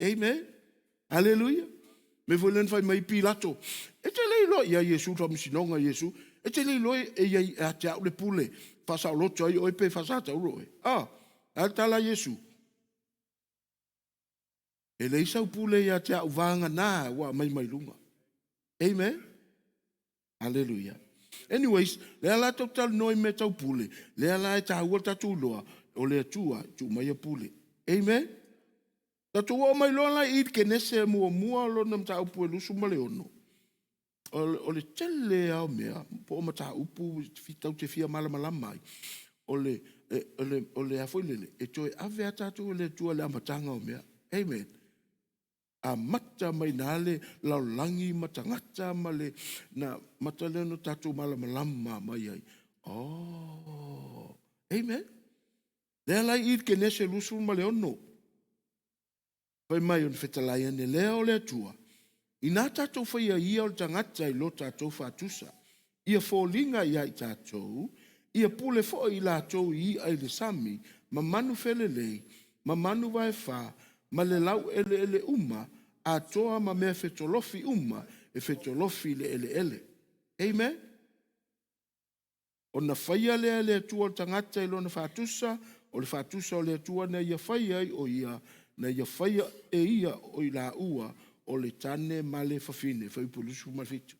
Amen. Aleluia. Me foi lea na fai mai Pilato, e te le iloa ia Iesu le faamasinoga Iesu, e te le iloa e iai ia te au le pule faasaoloto ai oe pe faasatauro oe. Ah, a le tala a Iesu. E leai sau pule ia te au vagana ua aumai mai luga. Amen. Aleluia. Anyways, lea la tatou talanoa i mea tau pule, lea la e taua le tatou iloa, o le Atua e tuu mai pule. Amen. Tatou oo mai loa la i le Kenese muamua lona mataupu e 26. O le tele lava o mea po o mataupu tatou te fia malamalama ai, o le, o le, o le a foi lele, e toe ave lava tatou e le Atua i le amataga o mea. Amen. Amata mai ina le lalolagi ma tagata ma le na mata lea no tatou malamalama mai ai. Oh, amen. Lea la i le Kenese 26. Fai mai o le fetalai ane lea o le Atua, inā tatou faia ia o le tagata i lo tatou faatusa, ia foliga ia i tatou, ia pule foi i latou i i'a i le sami, ma manu felelei, ma manu vaefa, ma le laueleele uma, atoa ma mea fetolofi uma e fetolofi i le eleele. Amen. Ona faia lea e le Atua o le tagata i lona faatusa, o le faatusa o le Atua na ia faia ai o ia, na ia faia e ia o i laua o le tane ma le fafine. Fuaiupu 27.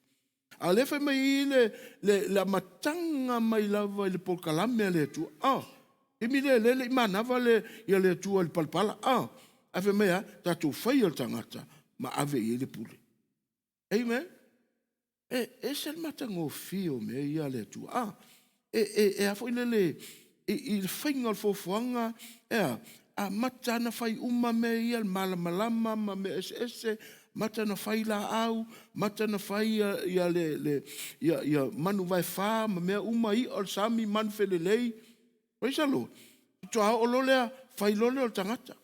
A o lea fai mai i le, le, le amataga mai lava i le polokalame a le Atua. Ah, taimi lea lea le i manava le, ia le Atua i le palapala. Ah, ae fai mai a, tatou faia le tagata ma ave i ai le pule. Amen. E ese le matagofie o mea ia a le Atua. Ah, e, e, e a foi lele, i, i le faiga o le fuafuaga, e a, amata ana fai uma mea ia, le malamalama ma mea eseese, amata ona fai laau, amata ona fai ia, ia, le, le, ia, ia manu vaefa ma mea uma, i'a o le sami, manu felelei. Praise the Lord. Faatoa oo loa lea, fai loa lea o le tagata.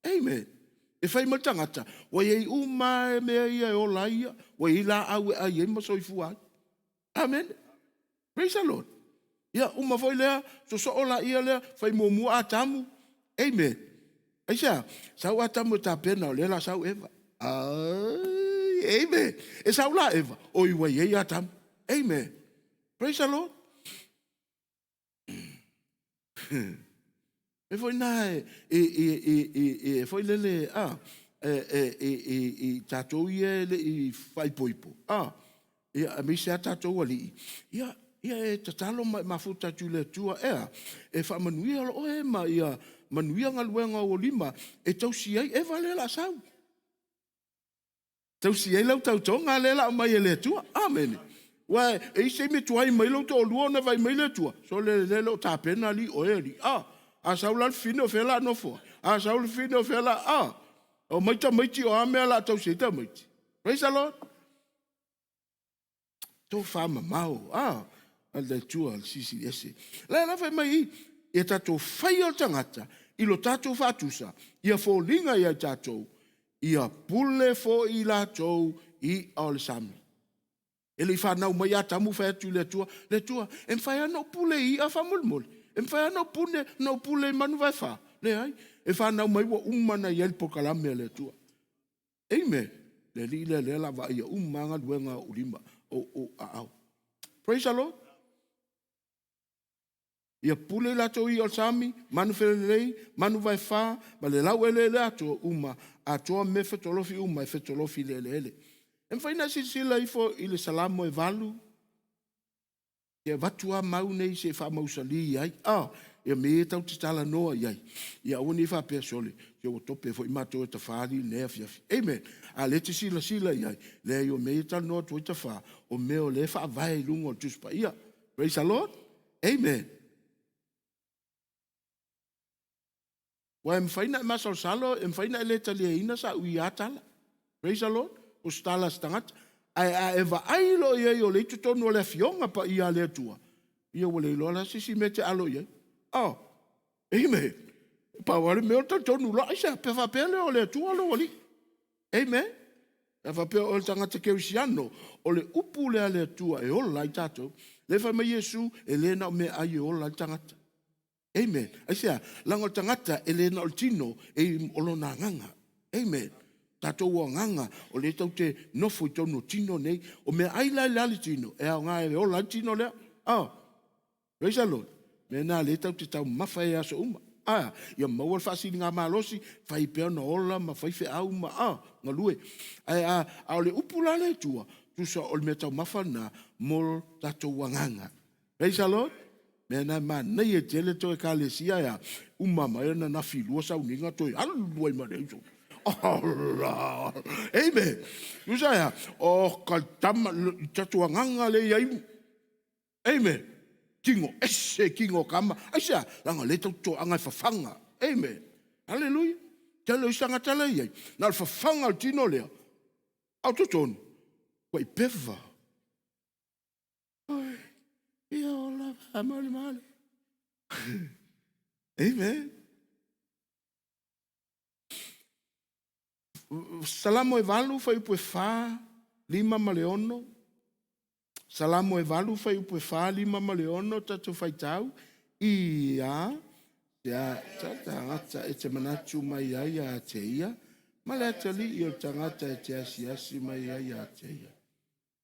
Amen. E fai mai le tagata, ua i ai uma mea ia e ola ai ia, ua i ai laau e ai ai ma soifua ai. Amen. Praise the Lord. Ia, uma foi lea, sosoo laia lea, fai muamua Atamu. Amen. Aisea, sau Atamu e tapena, o lea la sau Eva. Ai, amen. E sau la Eva, oi ua i ai Atamu. Amen. Praise the Lord. E foi na e, e, e, e, e, e foi lele, a, e, e, e, e, e tatou ia e le i faaipoipo, a, ia, aemaise a tatou alii, ia, ia e tatalo ma e mafuta atu i le Atua, ea, e faamanuia lo oe ma ia manuia galuega o lima e tausi ai Eva lea la sau. Tausi ai lau tautoga lea la aumai e le Atua. Amene. Ua e i se taimi e tuai mai lou toalua ona vaai mai le Atua. So le le o tapena alii oe alii. Ah, a sau la le fafine o fea la nofo ai. A sau le fafine o fea la ah. O mai tamaiti o a mea la tausi ai tamaiti. Praise the Lord. Tofa mamao, ah, a le Atua, le Silisili Ese. La la fai mai i, ia tatou faia o le tagata i lo tatou faatusa, ia foliga ia i tatou, ia pule foi i latou i o le sami. E le i fanau mai Atamu fai atu i le Atua, le Atua, e mafai lava ona ou pule i i'a faamolemole, e mafai lava ona ou pune, ona ou pule i manu vaefa. Leai, e fanau mai ua uma ona i ai le polokalame a le Atua. Amen. Le alii lea lea la vaaia uma lava galuega a ou lima, o ou aao. Praise the Lord. Ia pule i latou i o le sami, manu felelei, manu vaefa, ma le laueleele atoa uma, atoa me fetolofi uma e fetolofi i le eleele. E mafai ona e silasila ifo i le Salamo e 8, E avatu lava mau nei se i faamausali ai. Ah, ia mea ia tatou te talanoa i ai. Ia aua ne i faapea, sole, se ua tope foi matou e Tafā alii i lenei afiafi. Amen. A o lea e te silasila i ai, leai o mea ia e talanoa atu ai Tafā, o mea o lea e faavae i luga o le Tusi Paia. Praise the Lord. Amen. Aua e mafai ona e masalosalo, e mafai ona e le taliaina sau ia tala. Praise the Lord. O se tala a se tagata. Ae a e vaai loa i ai o lea i totonu o le afioga paia a le Atua, ia ua le iloa la se isi mea e te alo i ai. Oh, amen. Pau lava le mea o le talitonu loa, aisea, pe faapea lea o le Atua lou Alii. Amen. A faapea o le tagata kerisiano, o le upu lea a le Atua e ola ai tatou. Lea fai mai Iesu, e le na o meaai e ola ai le tagata. Amen. Aisea? Leaga o le tagata e le na o le tino, e o lona agaga. Amen. Tatou agaga o lea tatou te nofo i totonu o tino nei. O meaai la e i le tino, e aoga e ola ai le tino lea. Oh, praise the Lord. Mea na lea tatou te taumamafa ai i aso uma. Ah, ia maua le faasiligamalosi, fai pea ona ola ma fai feau ma ah, galue. Ae a, a o le upu la le Atua, tusa o le mea taumafa lena mo tatou agaga. Praise the Lord. Mea na manaia tele to ekalesia ia uma mai ona nafi lua sauniga toe alu ai ma le uso. Allah. Amen. Tusa ia, o ka tama, i tatou agaga le iai. Amen. Kingo ese, kingo kama. Aisea, langa le tau toaga e fafaga. Amen. Hallelujah. Tele o isi tagata la iai. Na o le fafaga o le tino lea. Au totonu. Ua i peva. Oi, ia ola, male male. Amen. Salamo e 8, fuaiupu e 4, 5 ma le 6. Salamo e 8, fuaiupu e 4, 5 ma le 6, tatou faitau. Ia, te a tagata e te manatu mai ai ia te ia, ma le atalii o le tagata e te asiasi mai ai ia te ia.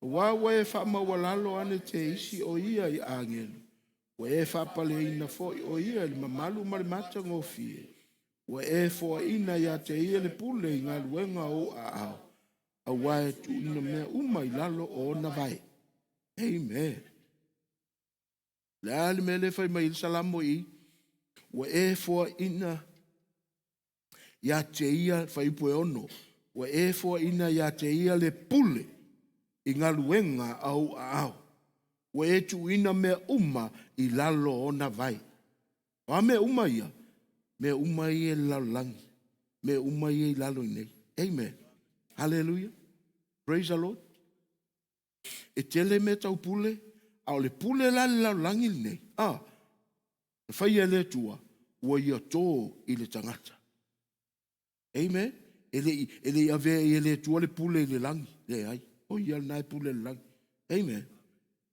Aua ua e faamaualalo ane te isi o ia i agelu, ua e faapaleina foi o ia i le mamalu ma le matagofie. Ua e foaina ia te ia le pule i galuega o ou aao, aua e tuuina mea uma i lalo o ona vae. Amen. Le a le mea lea fai mai i le Salamo i, ua e foaina ia te ia, fuaiupu e 6, ua e foaina ia te ia le pule i galuega a ou aao. Ua e tuuina mea uma i lalo o ona vae. O a mea uma ia? Mea uma ia i le lalolagi. Mea uma ia i lalo i nei. Amen. Hallelujah. Praise the Lord. E tele mea tau pule, a o le pule la le lalolagi lenei, ah, na faia e le Atua, ua ia tō i le tagata. Amen. E le i avea i e le Atua le pule i le lagi. Leai. O ia lena e pule i le lagi. Amen.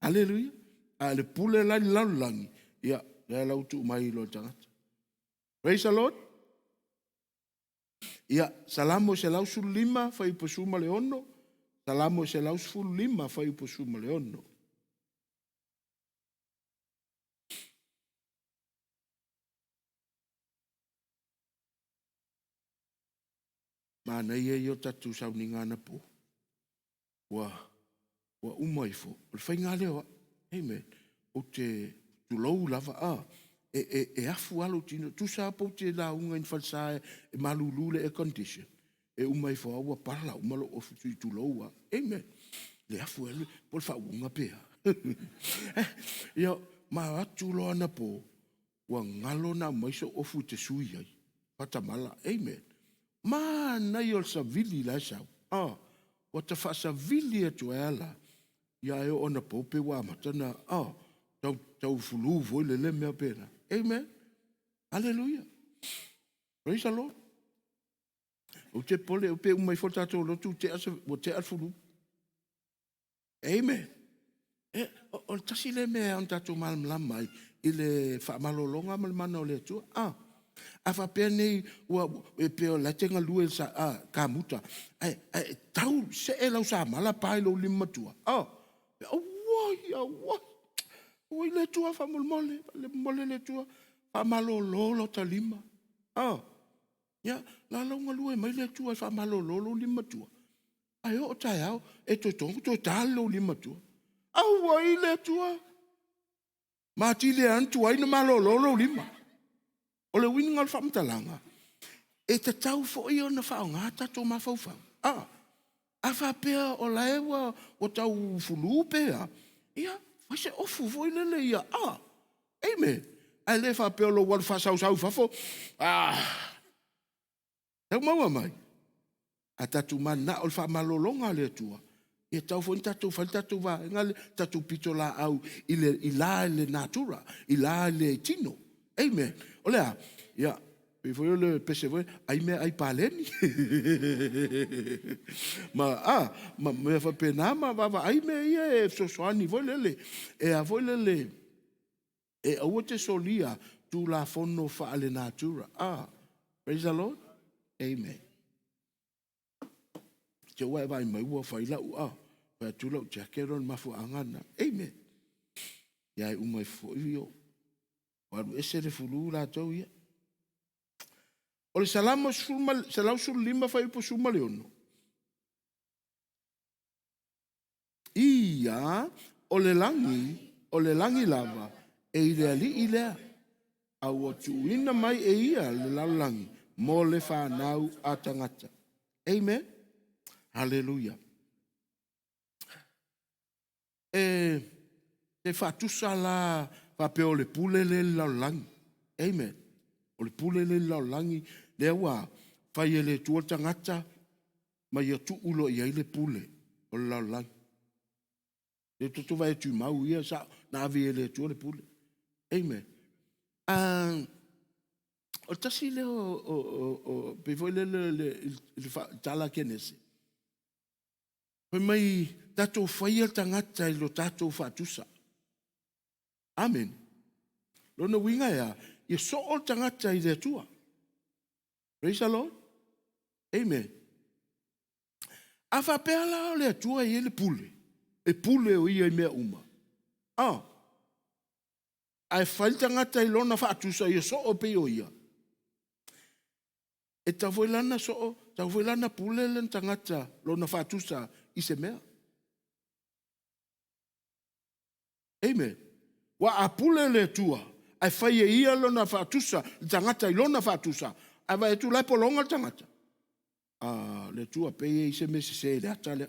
Hallelujah. A le pule la i le lalolagi, ia, lea la ua tuu mai i lo le tagata. Praise the Lord. Ia, Salamo 115, fuaiupu 16. Salamo 115, fuaiupu 16. Manaia ia o tatou sauniga anapo. Ua, ua uma ifo. O le faiga lea o au. Amen. Ou te tulou lava. Ah, e, e, e afu lava lou tino. Tusa lava pe ou te lauga i ni falesa e, e malulu le air condition. E uma ifo lava ua pala uma lou ofu tui tulou lava. Amen. Le afu e po o le faauuga pe a. Eh, ia, ma atu loa anapo, ua galo na aumai sou ofu e te sui ai. Faatamala. Amen. Manaia o le savili la e sau. Ah, ua ta faasavili atu ai la. Ia e oo anapo pe ua amata na, ah, tau, tau fulu foi le le mea pena. Amen. Hallelujah. Praise the Lord. Ou te pole, pe uma ifo tatou lotu, tea, ua tea le fulu. Amen. E, o, o le tasi lea mea e tatou malamalama ai i le faamalologa ma le mana o le Atua. Ah, a faapea nei ua e pei o la e te galue i le sa, ah, kamuta, ae, ae tau see lau samala pa i lou lima matua. Ah, auai, auai. Oi le Atua faamolemole, faamolemole le Atua, faamalolo lota lima. Ah, ia, la lau galue mai le Atua e faamalolo lou lima matua. Ae oo taeao, e toe togo, toe ta lou lima matua. Auai le Atua. Ma atili ai ona tuai na malolo lou lima. O le uiga o le faamatalaga, e tatau foi ona faaaoga tatou mafaufau. A, a faapea o la e ua, ua tau fulu pe a, ia, fai se ofu foi lele ia, a, amen. Ae le faapea o lou alu faasausau i fafo, a, Tau maua mai. A tatou mananao le faamalologa a le Atua, ia tau foi na tatou fai le tatou vaega, le tatou pitolaau i le i la i le natura, i la i le tino. Amen. O le a? Ia, pei foi o le pese foi, ai mea ai paleni. Ma, a, ma mea faapena ma vaavaai mea ia e fesoasoani foi lele, e a foi lele, E aua te solia Tulafono faalenatura. Ah, praise the Lord. Amen. Te ua e vaai mai ua fai lau a, fai atu lau jacket o le mafuaaga lena. Amen. Ia e uma ifo foi io. Ua alu ese le fulu latou ia. O le Salamo 115 fuaiupu 16. Ia, o le lagi, o le lagi lava, e i le alii lea, a ua tuuina mai e ia le lalolagi mo le fanau a tagata. Amen. Haleluia. E, e faatusa la faapea o le pule lea i le lalolagi. Amen. O le pule lea i le lalolagi, lea ua fai e le Atua le tagata ma ia tuu loa i ai le pule o le lalolagi. Le toto vai tumau ia sa na ave e le Atua le pule. Amen. O le tasi lea o pei foi lele le tala a Kenese. Fai mai, tatou faia tagata i lo tatou faatusa. Amen. Lona uiga e a, ia soo le tagata i le Atua. Praise the Lord. Amen. A faapea la o le Atua e i ai le pule, e pule o ia i mea uma. Ah, ae fai le tagata i lona faatusa ia soo pei o ia. E tau foi lana soo, tau foi lana pule lena tagata lona faatusa i se mea. Amen. Ua a pule le Atua, ae fai e ia lona faatusa, le tagata i lona faatusa, ae vaai atu la e pologa le tagata. Ah, le Atua, pei e i se mea sese i le ata lea.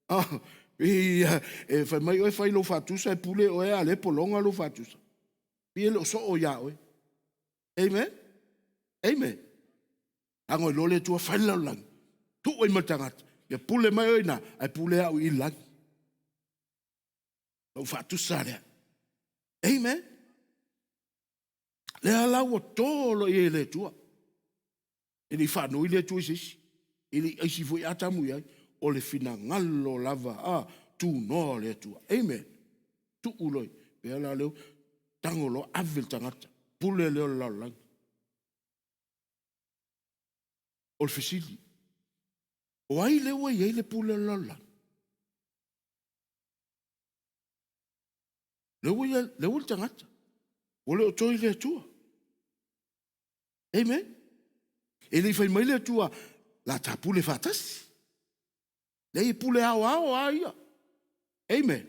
Ah, pei e fai mai oe fai lou faatusa e pule oe a le pologa lou faatusa. Pei e le o soo iā oe. Amen. Amen. Ago iloa le Atua fai le lalolagi. Tuu ai ma le tagata. Ia pule mai oe ina, ae pule au i le lagi. Lou faatusa lea. Amen. Lea la ua to lo i ai le Atua. E le i faanoi le Atua i se isi. E le i aisi foi Atamu i ai. O le finagalo lava a tunoa o le Atua. Amen. Tuu loi. Pea la leo, tango loa, ave le tagata. Pule leo le lalolagi. O le fesili. O ai lea ua i ai le pule o le lalolagi? Lea ua i lea ua le tagata. Ua le o toe i le Atua. Amen. E le i fai mai le Atua, la ta pule faatasi. Lea e pule aoao a ia. Amen.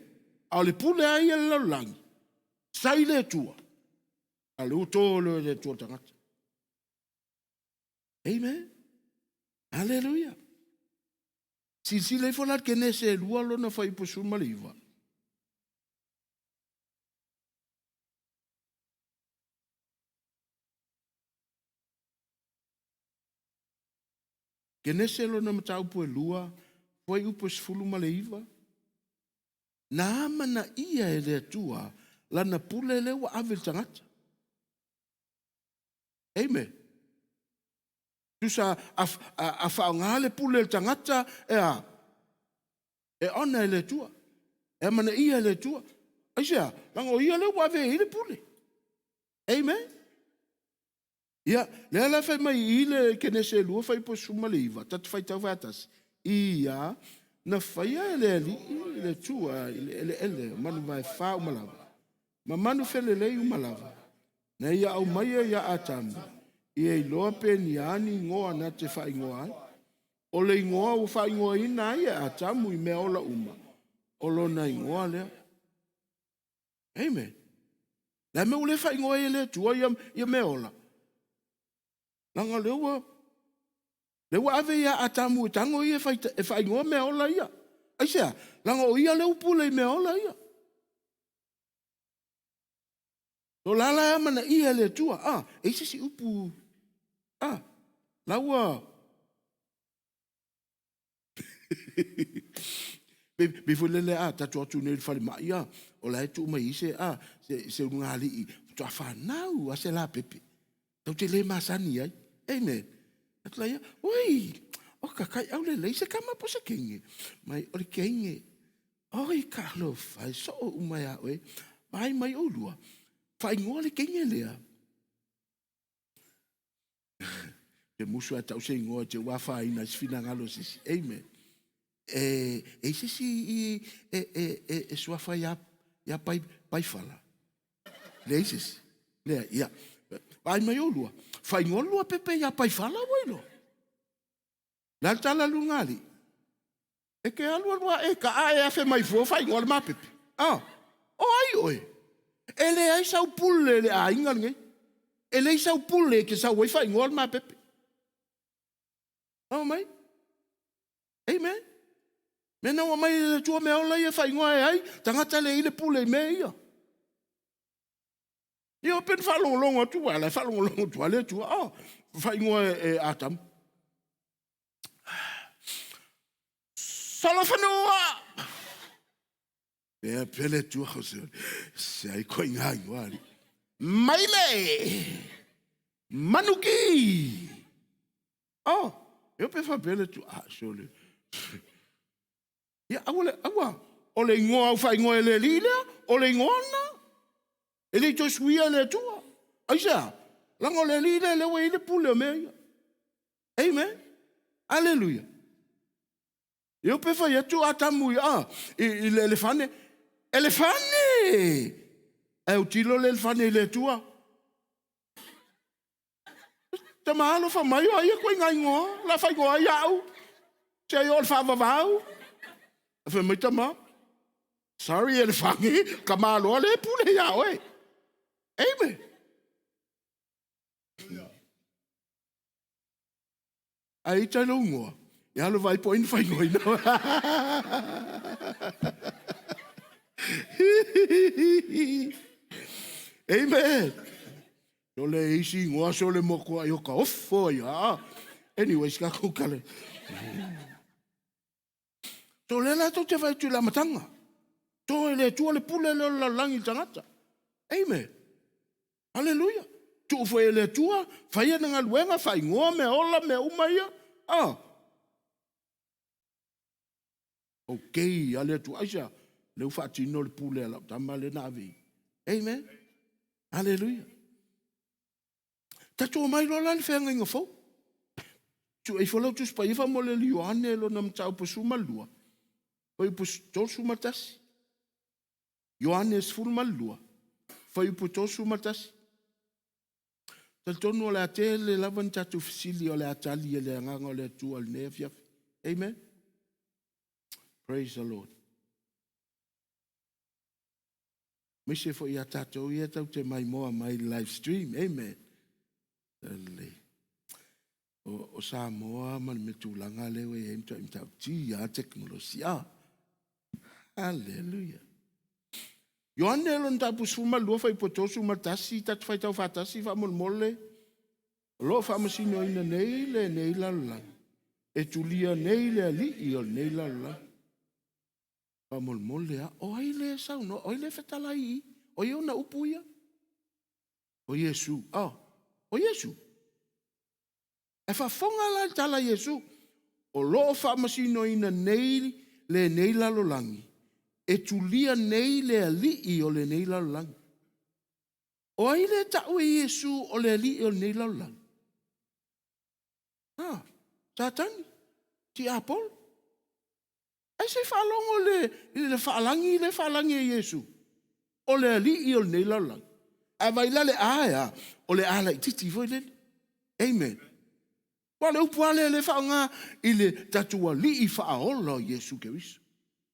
A o le pule a ia le lalolagi, sa i le Atua. A le ua to le le Atua tagata. Amen. Hallelujah. Silasila ifo la le Kenese e lua lona fuaiupu 19. Kenese lona mataupu e lua, fuaiupu 19. Na amanaia e le Atua lana pule lea ua ave i le tagata. Amen. Tusa a, a, a faaaoga le pule le tagata e a? E ona e le Atua. E amanaia e le Atua. Aisea? Leaga o ia lea ua ave ai le pule. Amen. Ia, lea la fai mai i le Kenese 2 fuaiupu 19, ta te faitau faatasi. Ia, na faia e le Alii le Atua i le eleele o manu vaefa uma lava, ma manu felelei uma lava, Na ia aumaia iā Atamu, ia iloa pe ni a ni igoa na te faaigoa ai. O le igoa ua faaigoaina ai e Atamu i mea ola uma, o lona igoa lea. Amen. Le a mea ua le faaigoa ai e le Atua ia, ia mea ola? Leaga lea ua lea ua ave iā Atamu e tago ia e faaigoa mea ola ia. Aisea? Leaga o ia lea ua pule i mea ola ia. O la la e amanaia e le Atua. Ah, e i se isi upu. Ah, la ua Pei foi lele a tatou atu nei i le falemai a o la e tuu mai ai se a se se ulugalii faatoa fanau a se lapepe. Tatou te le masani ai. Amen. Atu la ia, oi, o ka kai au lelei se kama po se kenge. Mai o le kenge. Oi ka alofa, e soo uma iā oe. Vaai mai ʻolua, faaigoa le kenge lea. Te musu a tau se igoa te ua afaina i se finagalo o se isi. Amen. E i se isi i e suafa ia Paifala? Leai se isi. Leai, ia. Vaai mai oulua, faaigoa lua pepe ia Paifala ua iloa. Le a le tala a Lugalii? E te alu alu a e taa e afe mai fua faaigoa le ma pepe. Ah, o ai oe? E leai sau pule i le aiga lenei. E leai sau pule e te sau ai faaigoa le ma pepe. Ao mai? Amen. Mea na ua mai le Atua mea ola ia faaigoa e ai, tagata le i le pule i mea ia. Ia pe na faalogologo atu, ua la e faalogologo atu le Atua. Oh, faaigoa e Atamu. Solofanua! Pea pea le Atua o se ai koe ngā ingoa ali. Maile! Manuki! Oh, e pe whapea le Atua. Ah, surely. Ia, aua le, aua. O le ingoa au whaingoa e le alii lea, o le ingoa na. E le i toe suia e le Atua. Aisea? Leaga o le alii lea, lea ua i ai le pule o mea ia. Amen. Aleluia. Ia pe fai atu Atamu i, ah, i le elefane. Elefane! Ae autilo le elefane i le Atua. Tama alofa mai o ai e koe ngā ingoa, la whaingoa ai au. Se ai o le whaavavau. A fai mai tama, sorry elefane, ka maloa le pule ia oe. Amen. Ae ita lou ingoa, e alo vai po ai na faaigoaina. Amen. So le isi ingoa so le mokoa i o ka ofo ai. Ah. Anyways, ka kou kale. So le la te fai tu la matanga. To e le tua le pule le o le lalolagi i le tagata. Amen. Aleluia. Tuu foi e le Atua, fai ana galuega, faaigoa mea ola, mea uma ia. Ah. Okay, a le Atua. Aisea, lea ua faatino le pule a lau tama lea na ave i. Amen. Aleluia. Tatou omai loa la le feagaiga fou. Tuu ifo lau Tusi Paia faamolemole Ioane lona mataupu 12, fuaiupu 31. Ioane 12, fuaiupu 31. Talitonu o le a tele lava ni tatou fesili o le a tali e le Agaga o le Atua i lenei afiafi. Amen. Praise the Lord. Maise foi ia tatou ia tau te maimoa mai live stream. Amen. Lelei. O Samoa ma le mea tulaga lea ua i ai matuai matautia lava tekonolosi. Haleluia. Ioane lona mataupu 12 fuaiupu 31, tatou faitau faatasi faamolemole. O lo o faamasinoina nei lenei lalolagi, e tulia nei le alii o lenei lalolagi. Faamolemole lava, o ai lea e saunoa, o ai lea e fetalai i i? O ai ona upu ia? O Iesu. Oh, o Iesu. Ae faafofoga la i le tala a Iesu, o lo o faamasinoina nei lenei lalolagi, e tulia nei le alii o lenei lalolagi. O ai lea e tau e Iesu o le alii o lenei lalolagi? Ah, Satani, tiapolo. Ae se i faalogo i le faalagi lea e faalagi e Iesu, o le alii o lenei lalolagi. Ae vaai la le a e a, o le a laitiiti foi lele. Amen. Aua o le upu lava lea lea e faaaoga i le tatou alii faaola o Iesu Keriso.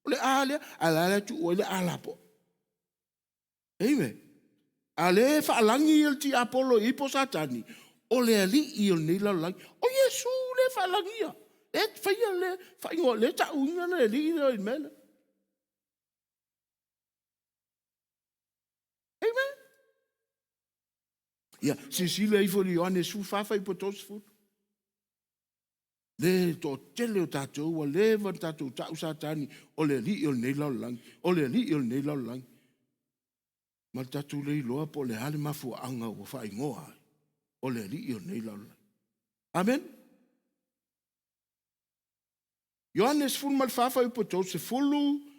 O le a lea, ae la la e tuu ai le a lapoa. Amen. A lea e faalagi le tiapolo i po Satani, o le alii o lenei lalolagi. O Iesu lea e faalagia. E faia le faaigoa, le tauina le alii lea i le mea lea. Amen. Ia, silasila ifo i le Ioane 14 fuaiupu 30. Le toatele o tatou ua leva ona tatou tau Satani o le alii o lenei lalolagi, o le alii o lenei lalolagi. Ma le tatou le iloa po o le a le mafuaaga ua faaigoa ai o le alii o lenei lalolagi. Amen. Ioane 14 fuaiupu 30.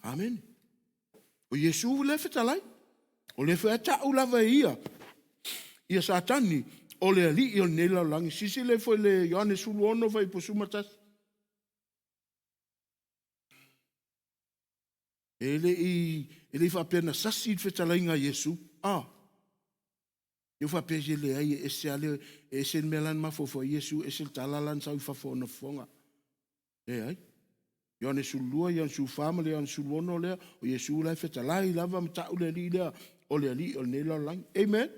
Amene. O Iesu lea e fetalai. O lea foi e ta'u lava e ia ia Satani o le alii o lenei lalolagi. Silasila ifo i le Ioane 16 fuaiupu 11. E le i faapea na sasi le fetalaiga a Iesu. Ah, eu faapea e leai e ese lava le, e ese le mea la na mafaufau ai Iesu, ese le tala la na sau i fafo o ona fofoga. Leai. Ioane 12, Ioane 14 ma le Ioane 16 lea, o Iesu la e fetalai lava ma ta'u le alii lea, o le alii o lenei lalolagi. Amen.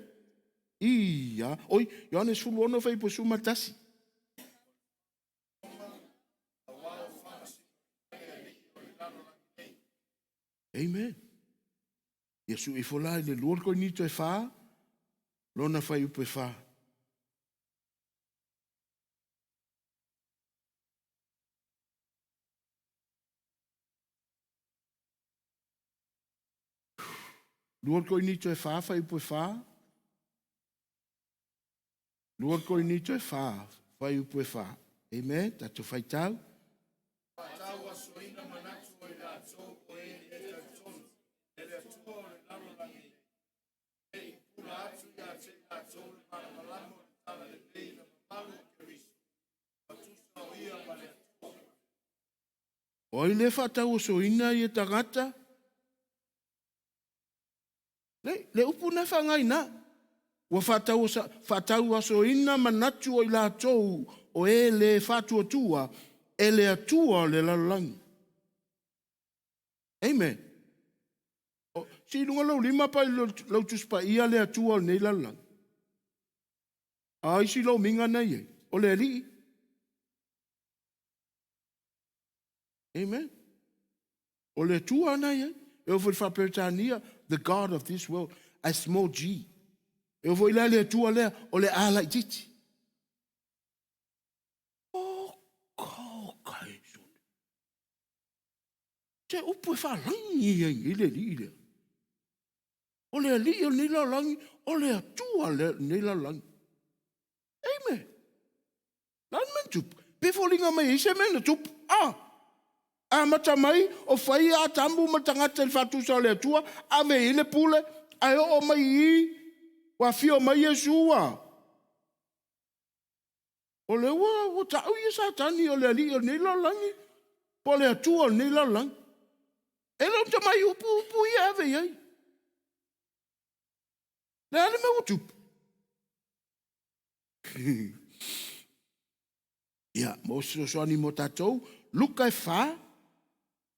Ia, oi, Ioane 16 fuaiupu 11. Amen. Ia sui ifo la i le 2 Korinito e 4, lona fuaiupu e 4. 2 Korinito e 4, fuaiupu e 4. 2 Korinito e 4, fuaiupu e 4. Amen. Tatou faitau. Faatauasoina manatu o i latou o e le talitonu e le Atua o le lalolagi nei, ne i pupula atu ia te i latou le malamalama o le talalelei i le mamalu o Keriso, ua tusa o ia ma le Atua. O ai le faatauasoina ia tagata? Le, le upu na faagaiina. Ua faatauasoina manatu o i latou o e le faatuatua e le Atua o le lalolagi. Amen. Sii i luga lou lima pa i lau Tusi Paia le Atua o lenei lalolagi. A isi lomiga na e i ai, o le Alii. Amen. O le Atua na e i ai. E oo foi i le faa-Peretania, the God of this world, a small g. E oo foi la le Atua lea, o le A laitiiti. Oh, oh, Se upu e faalagi ai i le alii lea. O le alii o lenei lalolagi, o le Atua o lenei lalolagi. Amen. Le a le mea na tupu? Pe foliga mai ai se mea na tupu. Ah! Amata mai o fai Atamu ma le tagata i le faatusa o le Atua, ave i ai le pule, ae oo mai i i, ua afio mai Iesu ua. O lea ua, ua ta'u ia Satani o le alii o lenei lalolagi, po o le Atua o lenei lalolagi. E le o ni tamai upu, upu ia e ave i ai. Le a le mea ua tupu? Ia, mo se fesoasoani mo tatou, Luka e 4,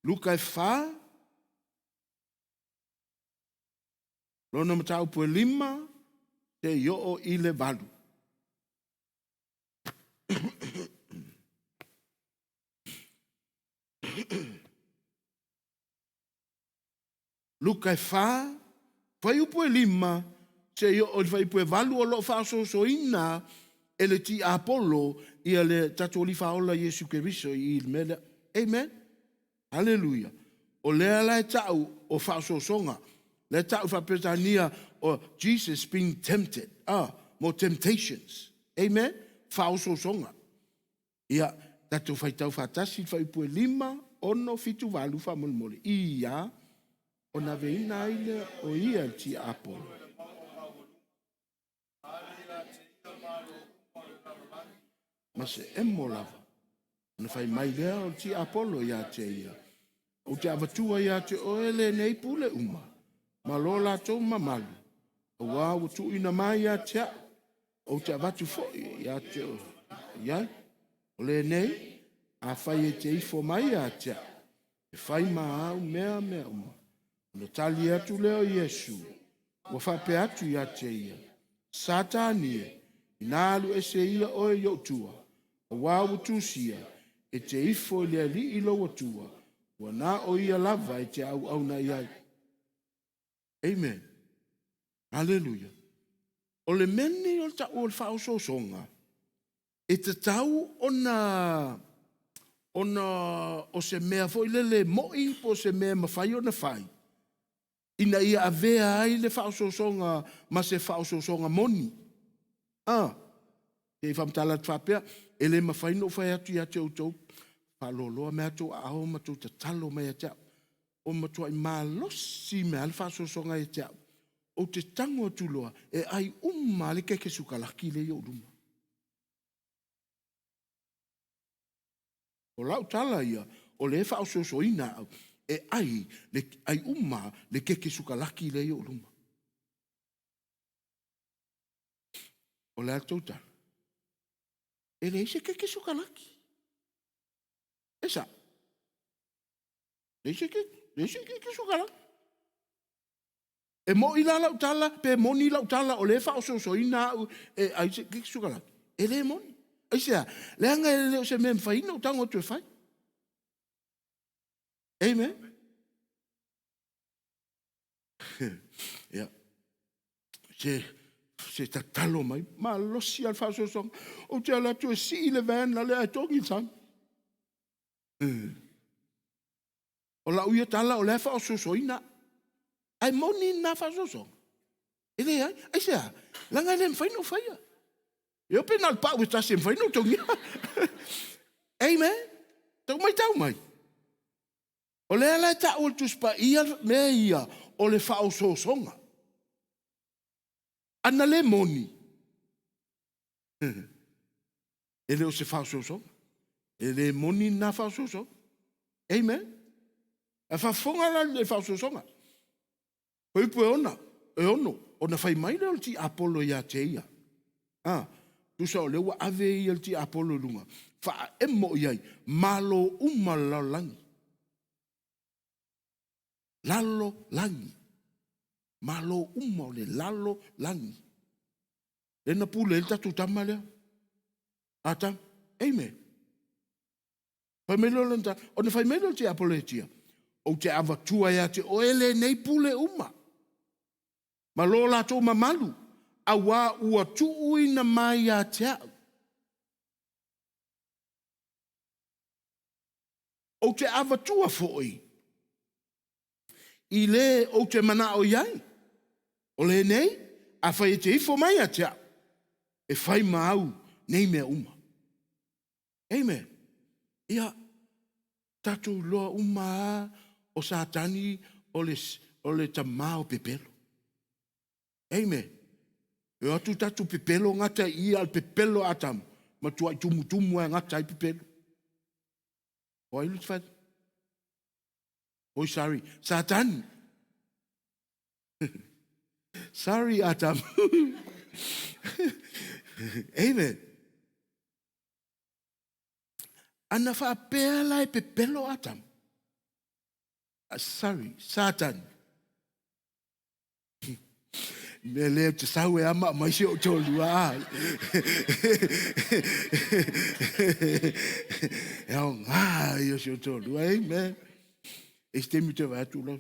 Luka e 4, lona mataupu e 5, seia oo i le 8. Luka e 4, fuaiupu e 5, seia oo i le fuaiupu e 8 o lo o faaosoosoina e le tiapolo ia le tatou Alii Faaola Iesu Keriso i le mea lea. Amen. Haleluia. O lea la e ta'u o faaosoosoga. Lea e ta'u faa-Peretania o Jesus being tempted. Ah, mo temptations. Amen. Faaosoosoga. Ia, tatou faitau faatasi le fuaiupu e 5, 6, 7, 8 faamolemole. Ia, ona aveina ai lea o ia le tiapolo. Ma se emo lava. Ona fai mai lea o le tiapolo ia te ia, Ou te avatua ia te oe lenei pule uma, ma lo latou mamalu, auā ua tuuina mai ia te au, ou te avatu foi ia te oe. Iai, o lenei, afai e te ifo mai ia te au, e fai ma au mea mea uma. Ona tali atu lea o Iesu, ua faapea atu ia te ia, Satani e, ina alu ese ia oe i ou tua, auā ua tusia, e te ifo i le Alii lou Atua, ua na o ia lava e te auauna i ai. Amen. Aleluia. O le mea lenei o le ta'u o le faaosoosoga, e tatau ona ona o se mea foi lele mo'i po o se mea e mafai ona fai ina ia avea ai le faaosoosoga ma se faaosoosoga moni. Ah, se i faamatala atu faapea, e le mafai ona ou fai atu ia te outou, faaloaloa mai outou aao ma outou tatalo mai ia te au. Ua matuai malosi mea le faasoasoaga ia te au. Ou te tago atu loa e ai uma le keke sukalaki lea i ou luma. O lau tala ia, o lea e faaosoosoina au, e ai, le, ai uma le keke sukalaki lea i ou luma. O le a tou tala? E leai se keke sukalaki. E sa. Leai se keke, leai se keke sukalaki. E moi la lau tala, pe moni lau tala, o lea e faaosoosoina au e ai se keke sukalaki. E le moni. Aisea? Leaga e le o se mea e mafai ona ou tago atu e fai. Amen. Ia. Se se tatalo mai, malosi lava le faaosoosoga. Ou te alu atu e sii le van la lea ae togi le sami. O lau ia tala o lea e faaosoosoina. Ae moni lena faaosoosoga. E leai. Aisea? Leaga e le mafai ona ou faia. E pe na o le pau e tasi e mafai ona ou togia. Amen. Tau mai tau mai. O lea la e tau e le Tusi Paia mea ia o le faaosoosoga. Ana le moni, e le o se faaosoosoga. E le moni lena faaosoosoga. Amen. Ae faafofoga la le faaosoosoga. Fuaiupu e ona, e ono, ona fai mai lea o le tiapolo ia te ia. A, tusa o lea ua ave ia le tiapolo i luga, faaemo i ai, malo uma le lalolagi. Lalolagi. Malo uma o le lalolagi. Lea na pule ai le tatou tama lea. Atamu. Amen. Fai mai lea o lona tala, ona fai mai lea o le tiapolo ia te ia, ou te avatua ia te oe lenei pule uma, ma lo latou mamalu, auā ua tuuina mai ia te au. Ou te avatua foi i le ou te manao i ai. O lenei, afai e te ifo mai ia te au, e fai ma au nei mea uma. Amen. Ia, tatou iloa uma lava o Satani o le, o le tamā o pepelo. Amen. E o atu tatou pepelo gata i i, a o le pepelo a Atamu, matuai tumutumu e gata ai pepelo. O ai le fai? Oi, sorry, Satani. Sorry, Adam. Amen. Ana faapea la e pepelo Atamu. Ah, sorry, Satani. Mea lea te sau e ama mai si o toalua a. E ao ngā i o si o toalua, amen. E se taimi te vai atu la.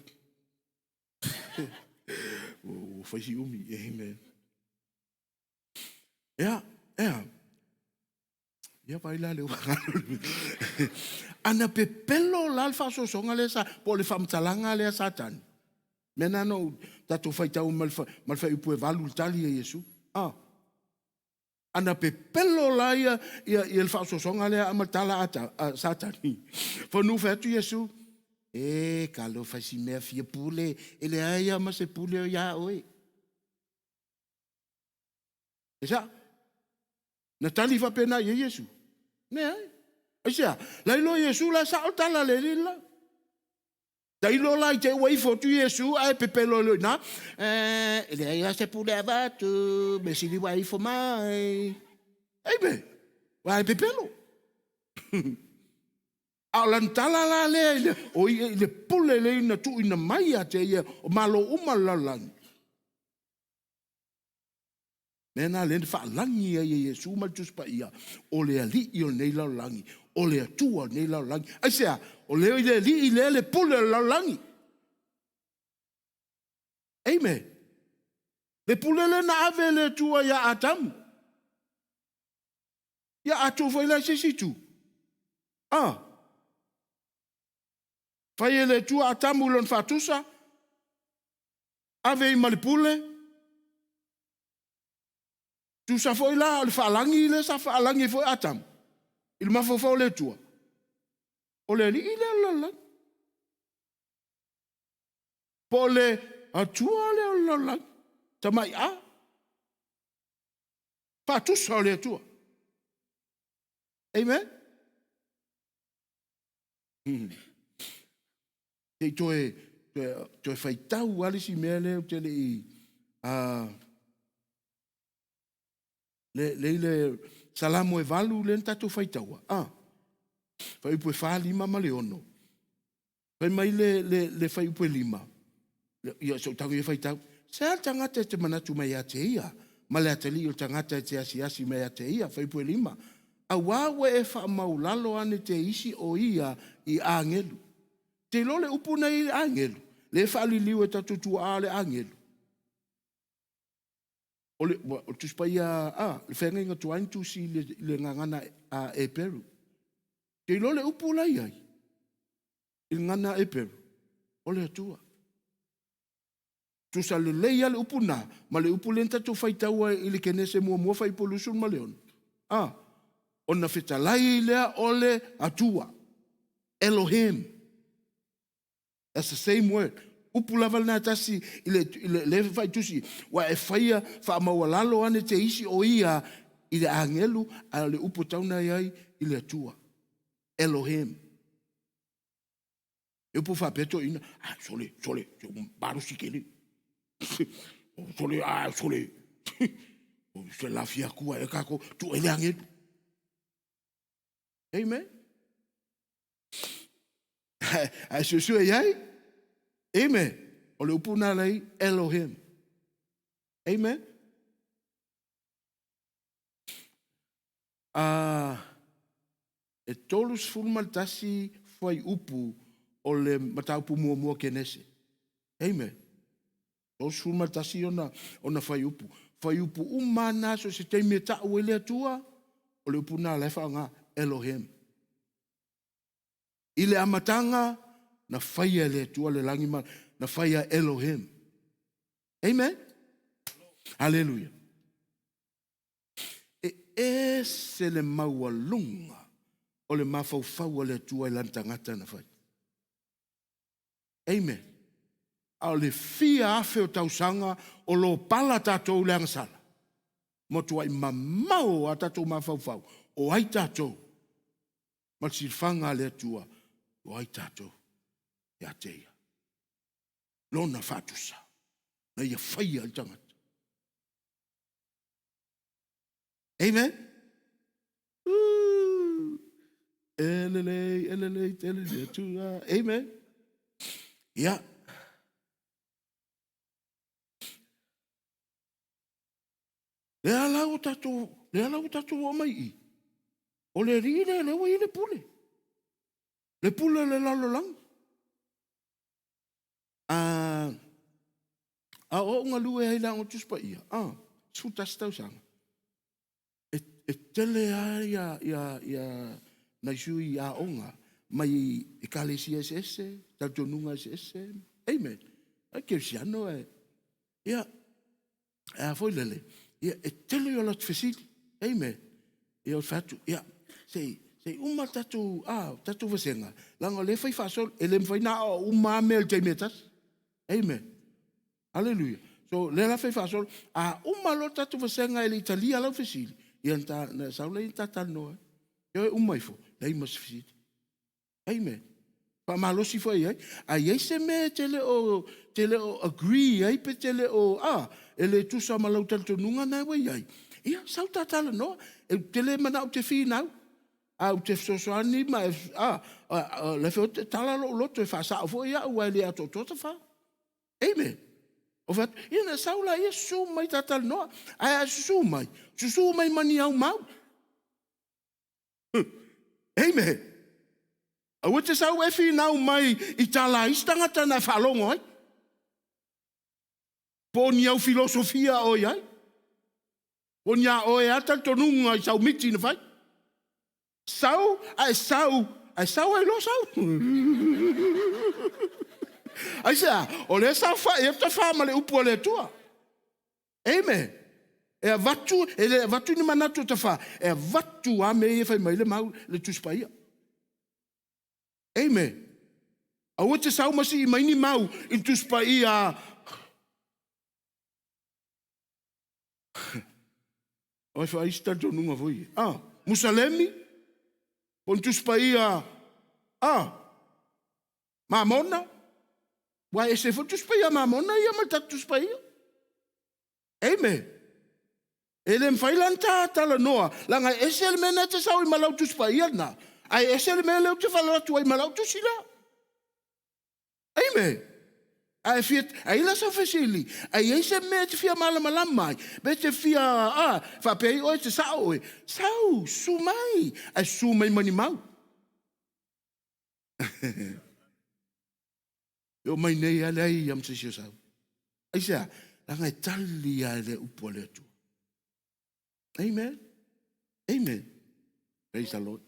Ua fai si umi, amen. Ea, ea. Ia vai la le Ana pepelo la le faasoasoaga lea sa, po o le faamatalaga lea Satani. Mea na no tatou faitau ma le, ma le fuaiupu e valu le tali a Iesu. Ah. Ana pepelo la ia, ia, ia le faasoasoaga lea a ma le tala a, a Satani. Fanu fai atu Iesu, e kalo fai si mea fia pule, e leai a ma se pule o ia oe. E sa? Na tali faapena i ai Iesu. Leai. Aisea? Lailo Iesu la sao tala le alii la. Tailo la i te ua ifo atu Iesu ae pepelo le ina. E leai a se pule avatu, me sili ua ifo mai. Amen. Ua e pepelo. A o lana tala la lea i le, o ia i le pule lea na tuuina mai ia te ia o malo uma le lalolagi. Mea na lea na faalagi ai e Iesu ma le Tusi Paia, o le Alii o lenei lalolagi, o le Atua o lenei lalolagi. Aisea? O lea i le Alii lea le pule o le lalolagi. Amen. Le pule lea na ave e le Atua ia Atamu. Ia atu foi la i se isi itu. Ah. Fai e le Atua Atamu i lona faatusa, Ave i ma le pule. Tusa foi la o le faalagi lea sa faalagi ai foi Atamu i le mafaufau o le Atua. O le alii lea o le lalolagi. Po o le Atua lea o le lalolagi, tamai a. Faatusa o le Atua. Amen? Se i toe, toe, toe faitau lava le isi mea lea ou te le i... le, le, le Salamo e 8 lea na tatou faitaua. Ah, fuaiupu e 4, 5 ma le 6. Fai mai le, le, le fuaiupu e 5, ia se i ou tago ia faitau. Se a le tagata e te manatu mai ia te ia, ma le atalii o le tagata e te asiasi mai ia te ia, fuaiupu e 5. Auā ua e faamaulalo ane te isi o ia i agelu. Te iloa le upu nei i agelu, le faaliliu e tatou tuaa le agelu. O le, o le Tusi Paia, a, le feagaiga tuai na tusi i le, le gagana a Eperu. Te iloa le upu la i ai, i le gagana Eperu, o le Atua. Tusa lelei lava le upu na, ma le upu lea na tatou faitaua i le Kenese muamua fuaiupu 26. A, ona fetalai lea o le Atua, Elohim. That's the same word. Upu lava lena e tasi i le, i le, le faitusi, ua e faia faamaualalo ane te isi o ia i le agelu, a o le upu e tauna i ai i le Atua. Elohim. E upu faapea toeaiina, ah, sole, sole, malosi tele. Sole, ah, sole. Se lafia atua e kākou, tuu ai le agelu. Amen. Ae suesue i ai. Amen. O le upu nā lei, Elohim. Amen. E 31 fuaiupu o le mataupu muamua Kenese. Amen. 31 ona, ona fuaiupu. Fuaiupu uma na so se taimi e ta'u ai le Atua, o le upu na la e faaaoga, Elohim. I le amataga, na faia e le Atua le lagi ma na faia Elohim. Amen. Hallelujah. E ese le maualuga o le mafaufau a le Atua i lana tagata na fai. Amen. A o le fia afe o tausaga o lo pala tatou i le agasala. Matuai mamao a tatou mafaufau o ai tatou ma le silafaga a le Atua o ai tatou ia te ia. Lona faatusa na ia faia i le tagata. Amen. E lelei, e lelei tele le Atua. Amen. Ia. Lea la ua tatou, lea la ua tatou oo mai i. O le alii lea, lea ua i le pule. Le pule o le lalolagi. A, a o ou galue ai le Aoga Tusi Paia, a, 11 tausaga. E, e tele lava ia, ia, ia nai sui aoga mai ekalesia eseese, talitonuga eseese. Amen. Ai kerisiano e. Ia, e a foi lele, ia, e tele o latou fesili. Amen. Ia, o fai atu, ia, se i, se i uma tatou, a, tatou vasega, leaga o lea e fai faasolo, e le mafai ona aoao uma lava mea i le taimi e tasi. Amen. Aleluia. So, lea la fai faasolo, a uma loa le tatou vasega e le i talia lau fesili, ia na, na sau lea ta talanoa ai. Ia e uma ifo, leai ma se fesili. Amen. Faamalosi foi i ai. A i ai se mea e te le o, te le o agree ai pe te le o, a, e le tusa ma lau talitonuga na ua i ai, ia, sau ta talanoa. E te le manao te finau. A ou te fesoasoani ma e, a, a, a, le fe o te tala lou loto e faasao foi au, aua e le atoatoa ta fa. Amen. O fai atu, ia na sau la ia susu mai ta talanoa. Ae a susu mai, susu mai ma ni au mau. Amen. Aua te sau e finau mai i tala a isi tagata na e faalogo ai. Po o ni au filosofia o i ai. Po o ni a oe a talitonuga i sau miti na fai. Sau, ae sau, ae sau ai loa sau. Aisea, o lea saofai ai tafa ma le upu a le Atua. Amen. E avatu, e le avatu ni manatu o tafa, e avatu a mea ia e fai mai le mau, le Tusi Paia. Amen. Aua e te sau ma sii mai ni mau i le Tusi Paia a Oi fai isi talitonuga foi ia. Ah, Musalemi, po o ni Tusi Paia a Mamona, ua e ese foi le Tusi Paia a Mamona ia ma le tatou Tusi Paia. Amen. E le mafai la ona ta talanoa, leaga e ese le mea lena e te sau ai ma lau Tusi Paia lena, ae ese le mea lea ou te faloo atu ai ma lau tusi lea. Amen. Ae fia, ai la sau fesili, ai i ai se mea e te fia malamalama ai, pe te fia, a, faapea ai oe e te sao oe, sau, susu mai, ae susu mai ma ni mau. E oo mai nei lava leai lava ma se isi o sau. Aisea? Leaga e tali lava i le upu a le Atua. Amen. Amen. Praise the Lord.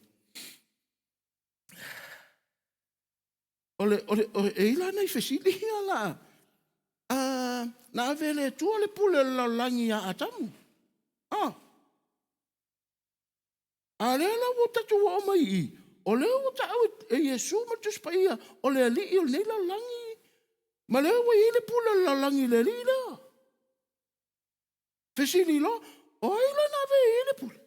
O le, o le, o, e i la nai fesili ia la. Uh, na ave le Atua le pule o le lalolagi ia Atamu. Ah. A lea la ua tatou oo mai i i, o lea ua taau e Iesu ma le Tusi Paia o le alii o lenei lalolagi, ma lea ua i ai le pule o le lalolagi i le alii lea. Fesili loa, o ai la na ave i ai le pule?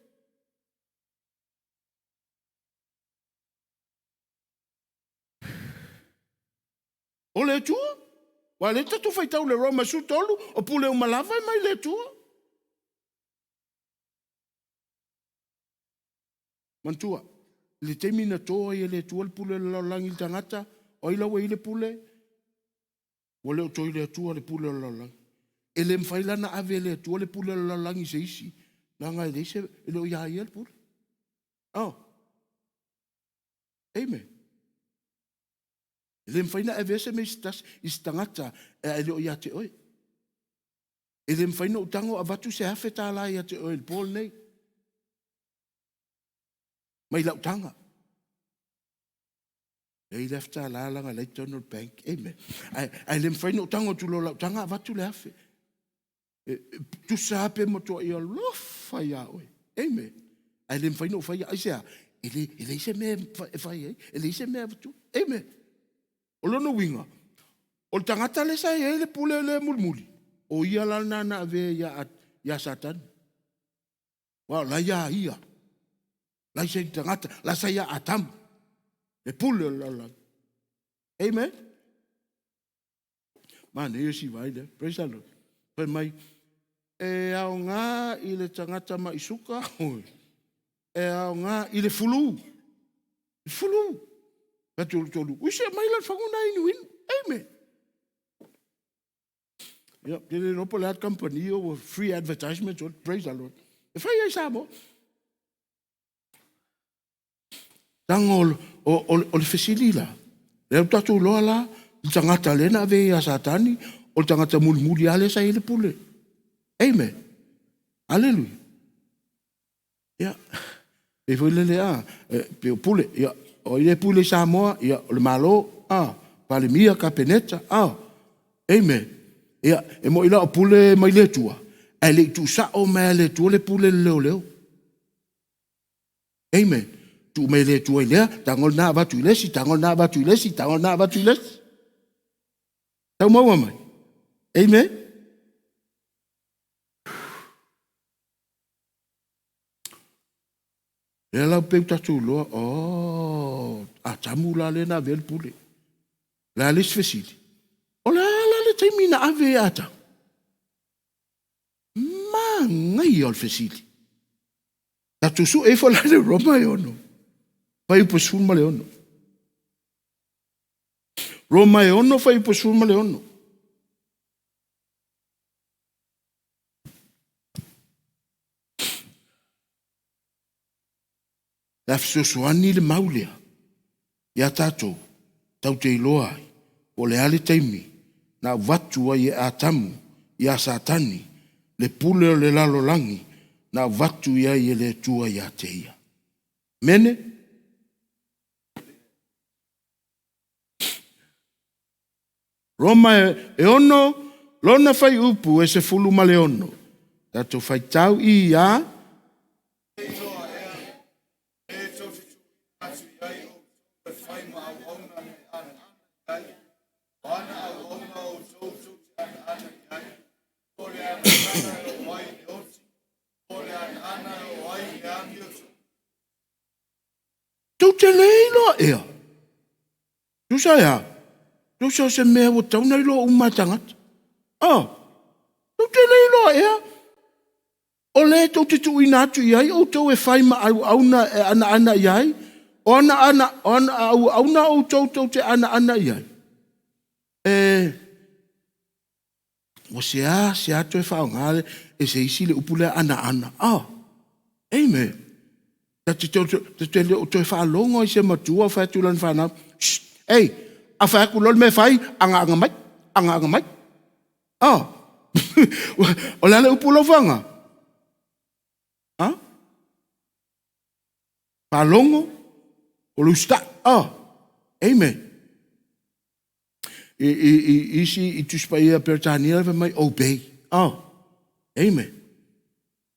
O le Atua. Aua o lea tatou faitau i le Roma 13, o pule uma lava e mai le Atua. Manatua, i le taimi na to ai e le Atua le pule o le lalolagi i le tagata, o ai la ua i ai le pule? Ua le o toe i le Atua le pule o le lalolagi. E le mafai la ona ave e le Atua le pule o le lalolagi i se isi, leaga e leai se, e le o ia ia le pule. Oh. Amen. E le mafai ona avea se mea i se tasi, i se tagata e le o ia te oe. E le mafai ona ou tago avatu se $1,000 ia te oe i le po lenei. Mai lau taga. E i le $1,000 laga la i totonu o le bank. Amen. Ae, ae le mafai ona ou tago atu loa lau taga avatu le 1,000. E, e, tusa lava pe matuai alofa ia oe. Amen. Ae le mafai ona ou faia. Aisea? E le, e leai se mea e fai ai. E leai se mea e avatu. Amen. O lona uiga, o le tagata lea sa i ai le pule lea mulimuli, o ia la lena na avea ia, ia Satani. Aua o la ia ia. La i se tagata, la sa ia Atamu. Le pule o le lalolagi. Amen. Manaia si vai lea. Praise the Lord. Fai mai, e aoga i le tagata mai suka, e aoga i le fulu. Le fulu. Atu le tolu. Ui se mai la le faguna inu inu. Amen. Ia, te le iloa po o le a le kamupani ua free advertisement, praise the Lord. E fai ai Samoa. Leaga o, o, o, o le fesili la, lea ua tatou iloa la, le tagata lea na ave ia Satani, o le tagata mulimuli lava lea sa i ai le pule. Amen. Aleluia. Ia, pei foi lele a, e, pei o pule, ia, o ai le pule i Samoa, ia, o le Malo, a, Palemia, Kapeneta, a, amen. Ia, e moi la o pule mai le Atua, ae le i tuusao mai le Atua le pule le leoleo. Amen. Tuu mai le Atua i lea, tago lena avatu i le isi, tago lena avatu i le isi, tago lena avatu i le isi. Tau maua mai. Amen. Lea la peu tatou iloa, oh, Atamu la lea na avea le pule. Le a le isi fesili? O le a la le taimi na ave e Atamu? Manaia o le fesili. Tatou sue ifo la le Roma e 6. Fuaiupu 16. Roma e 6, fuaiupu 16. Le a fesoasoani le mau lea iā tatou tatou te iloa ai po o le a le taimi na avatu ai e Atamu iā Satani le pule o le lalolagi na avatu i ai e le Atua iā te ia. Amene. Roma e 6, lona fuaiupu e 16. Tatou faitau i ia. E tou te tuuina atu i ai outou e fai ma auauna e anoano i ai. iloa ea. Tusa e a? Tusa o se mea ua tatau ona iloa uma e tagata. Oh, tou te le iloa ea? O le tou te tuuina atu i ai outou e fai ma auauna e anaana i ai, o ana, ana, o ana auauna outou tou te anaana i ai. E, ua seasea toe faaaoga e se isi le upu lea anaana. Oh, amen. Ta te le o toe faalogo i se matua o fai atu i lana fanau, Shh, ei, a fai atu loa le mea e fai, agaaga mai, agaaga mai. Oh, o le a le upu lau faga? Ha? Faalogo, o le usitai. Oh, amen. I, i, i isi i Tusi Paia Peretania fai mai, obey. Oh, amen.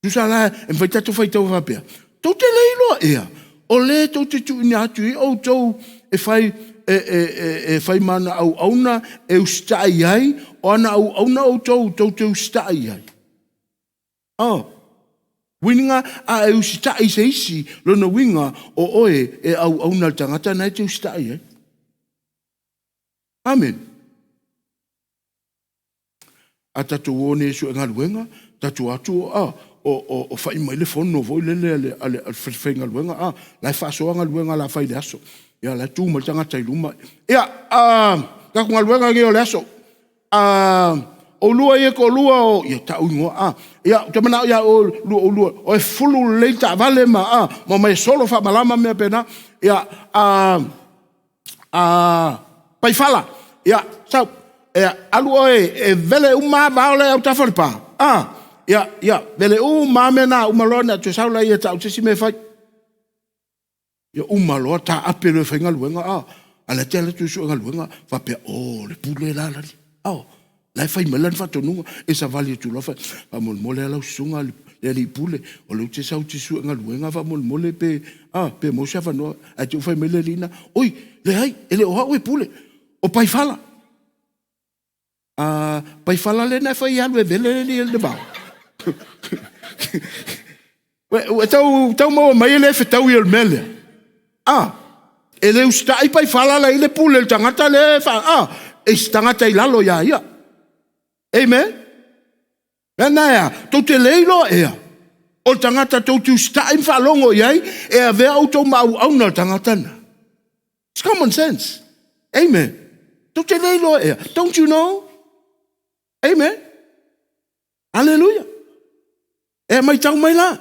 Tusa la, e mafai tatou faitau faapea, tou te le iloa ea, o le tou te tuuina atu i outou e fai, e, e, e, e fai ma ana auauna e usitai ai, o ana auauna outou tou te usitai ai. Oh, uiga a e usitai i se isi, lona uiga o oe e auauna i le tagata na e te usitai ai. Amen. A tatou o nei e sue galuega, tatou atu o, o, o, o fai mai le fono foi lele a le, a le, a le faigaluega, a, la e faasoa galuega la fai le aso. Ia, la e tu mai le tagata i luma. Ia, a, tatou galuega nei o le aso. A, oulua ia toalua o, ia tau ingoa, a, ia, ou te manao ia oulua, oulua, o e fulu lelei taavale ma, a, ma mai solo faamalama mea pena. Ia, a, a, Paifala, ia, sau, ia, alu oe e vele uma vao le autafa o le pa. A, ia, ia, vele uma mea na, uma loa na toe sau la ia tau se isi mea e fai. Ia uma loa taape loa e faigaluega, a, a la te alu atu e sue galuega, faapea, o, le pule la lani. A, la e fai mai lana faatonuga, e savali atu loa, faamolemole lava lau susuga le alii pule, o lea ou te sau ou te sue galuega faamolemole pe, a, pe maua se avanoa. Ae te i ua fai mai le alii lena, oi, leai, e le o au e pule, o Paifala. A, Paifala lena e fai e alu e vele le le vao. Ua tau, tau maua mai e le fetaui o le mea lea. A, e le usitai Paifala la i le pule le tagata le fa, a, e se tagata i lalo ia ia. Amen. Mea na ea, tou te le iloa ea, o le tagata tou te usitai ma faalogo i ai, e avea outou ma auauna le tagata na. It's common sense. Amen. Tou te le iloa ea. Don't you know? Amen. Hallelujah. E maitau mai la.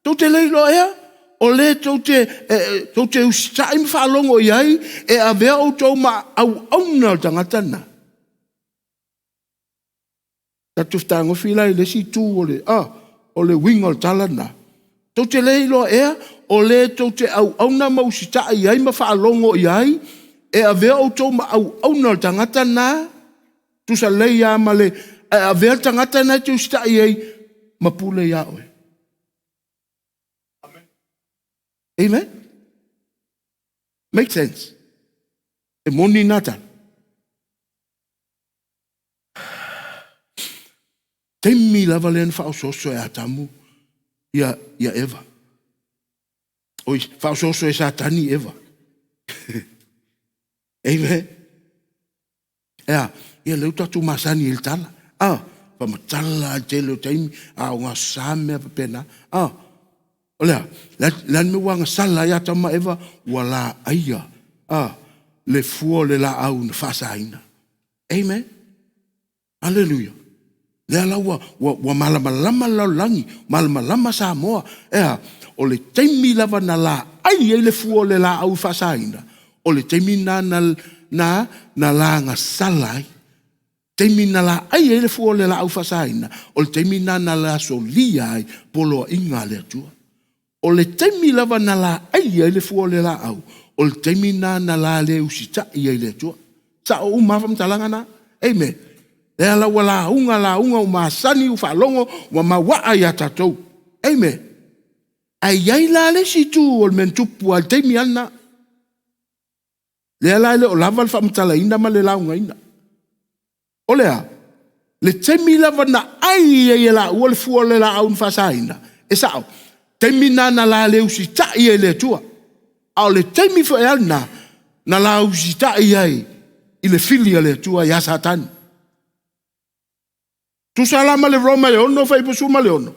Tou te le iloa ea, o le tou te, e, tou te usitai ma faalogo i ai, e avea outou ma auauna le tagata na. Tatou fetagofi la i le isi itu o le, ah, o le uiga o le tala lena. Tou te le iloa ea, o le tou te auauna ma usitai i ai ma faalogo i ai, e avea outou ma auauna o le tagata lena, tusa lelei lava ma le, ae avea le tagata lena e te usitai i ai ma pule ia oe. Amen? Make sense? E moni nā tala. Taimi lava lea na faaosooso e Atamu ia, ia Eva. Oi, faaosooso e Satani Eva. Amen. Ea, ia leu tatou masani i le tala. Ah, faamatala le tele o taimi, a o ngā sa mea faapena. Ah, o lea, le a le mea ua agasala ai Atamu ma Eva, ua laaia ah, le fua o le laau na faasaina. Amen. Aleluia. Lea la ua, ua, ua malamalama le lalolagi, malamalama Samoa. Ea, o le taimi lava na laai ai le fua o le laau i faasaina, o le taimi na na, na, na lagasala ai. Taimi na laai ai le fua o le laau faasaina, o le taimi na na lasolia ai poloaiga a le Atua. O le taimi lava na laai ai le fua o le laau, o le taimi na na la le usitai ai le Atua. Sao uma lava faamatalaga na. Amen. Lea la ua lauga, lauga, ua masani, ua faalogo, ua mauaa ia tatou. Amen. Ae i ai la le isi itu o le mea na tupu lava i le taimi lava lena. Lea la e le o lava le faamatalaina ma le laugaina. O le a? Le taimi lava na ai ai e laua le fua o le laau na faasaina, e sao, taimi na na la le usitai ai le Atua. A o le taimi foi lava lena na lausitai ai i le fili a le Atua ia Satani. Tusa la ma le Roma e 6 fuaiupu 16,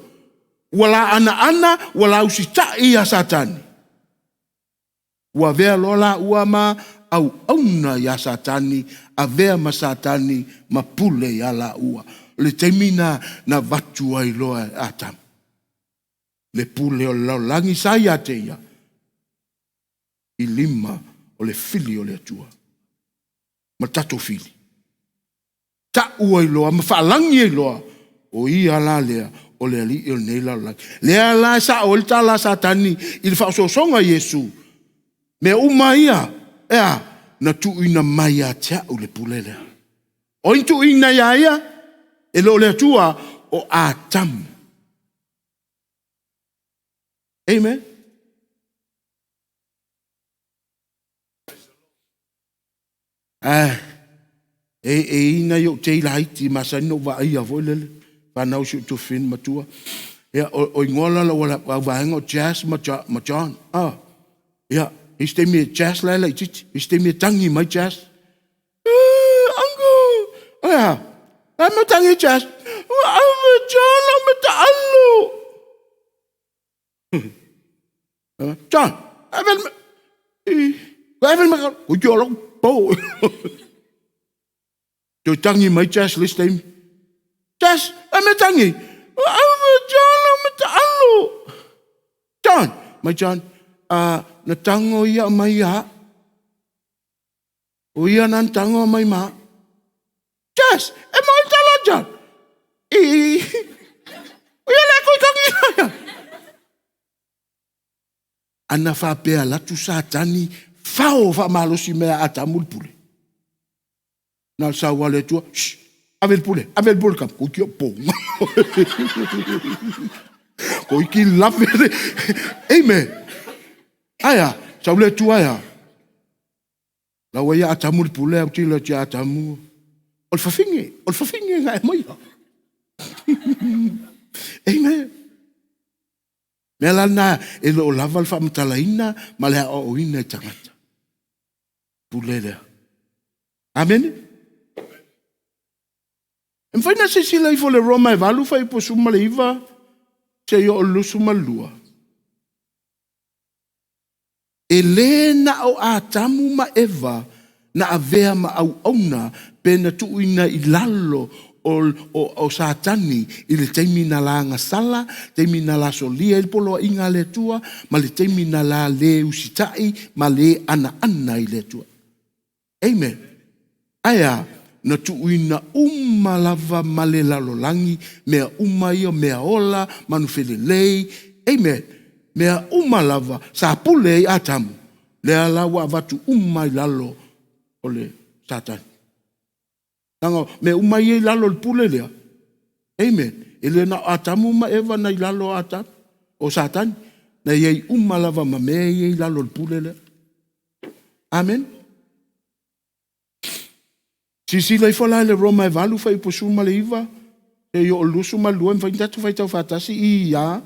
ua laanaana, ua lausitai ia Satani. Ua avea loa laua ma auauna ia Satani, avea ma Satani ma pule ia laua. O le taimi lena na avatu ai loa e Atamu le pule o le lalolagi sa ia te ia i lima o le fili o le Atua ma le tatou fili. Tau ai loa ma faalagi ai loa, o ia la lea o le alii o lenei lalolagi. Lea la e sao ai le tala a Satani i le faaosoosoga a Iesu. Mea uma ia, e a? Na tuuina mai ia te au le pule lea. O ai na tuuina ia ia? E le o le Atua, o Atamu. Amen. Ae e i ai nai ou tei laiti masani ona ou vaaia foi lele, fanau a si ou tuafafine matua. Ia, o igoa la o lau auvaega o Jas ma John. Ah, ia, isi taimi e Jas la e laitiiti, isi taimi e tagi mai Jas. Uncle, o le a? La e tagi ai Jas. Ua ave John au metaalo. John, ave le ave le mea, ui te olo po. Toe tangi mai Jess le isi taimi. Jess, a mea tangi. Ave John au metaalo. John, mai John, na tango ia mai ia. O ia na tango mai ma. Jess, e moi tala John. I, o ia le koe tangi ia. Ana faapea alu atu Satani fao faamalosi mai ia Atamu le pule. Na o le sau lava o le Atua, shh, ave le pule, ave le pule kama, koiki o po. Koiki lave le. Amen. Aia, sau le Atua aia. Lau ai Atamu le pule, au tilo atu ia Atamu. O le fafine, o le fafine na e maia. Amen. Mea la lena e le o lava le faamatalaina ma le aoaoina i tagata. Pule lea. Amene? E mafai na silasila ifo le Roma e 8 fuaiupu 19 seia oo i le 22. E le na o Atamu ma Eva na avea ma auauna pe na tuuina i lalo o, o, o Satani i le taimi na la gasala, taimi na la solia ai le poloaiga a le Atua, ma le taimi na la le usitai ma le anaana i le Atua. Amen. Ae a, na tuuina uma lava ma le lalolagi, mea uma ia, mea ola, manufelelei, amen. Mea uma lava sa pule ai Atamu, lea la ua avatu uma i lalo o le Satani. Leaga mea uma ia i lalo o le pule lea. Amen. E le na o Atamu ma Eva na i lalo o Atamu, o Satani. Na i ai uma lava ma mea ia i lalo o le pule lea. Amen. Silasila ifo la i le Roma e 8 fuaiupu 19 seia oo i le 22, e mafai ona tatou faitau faatasi i a.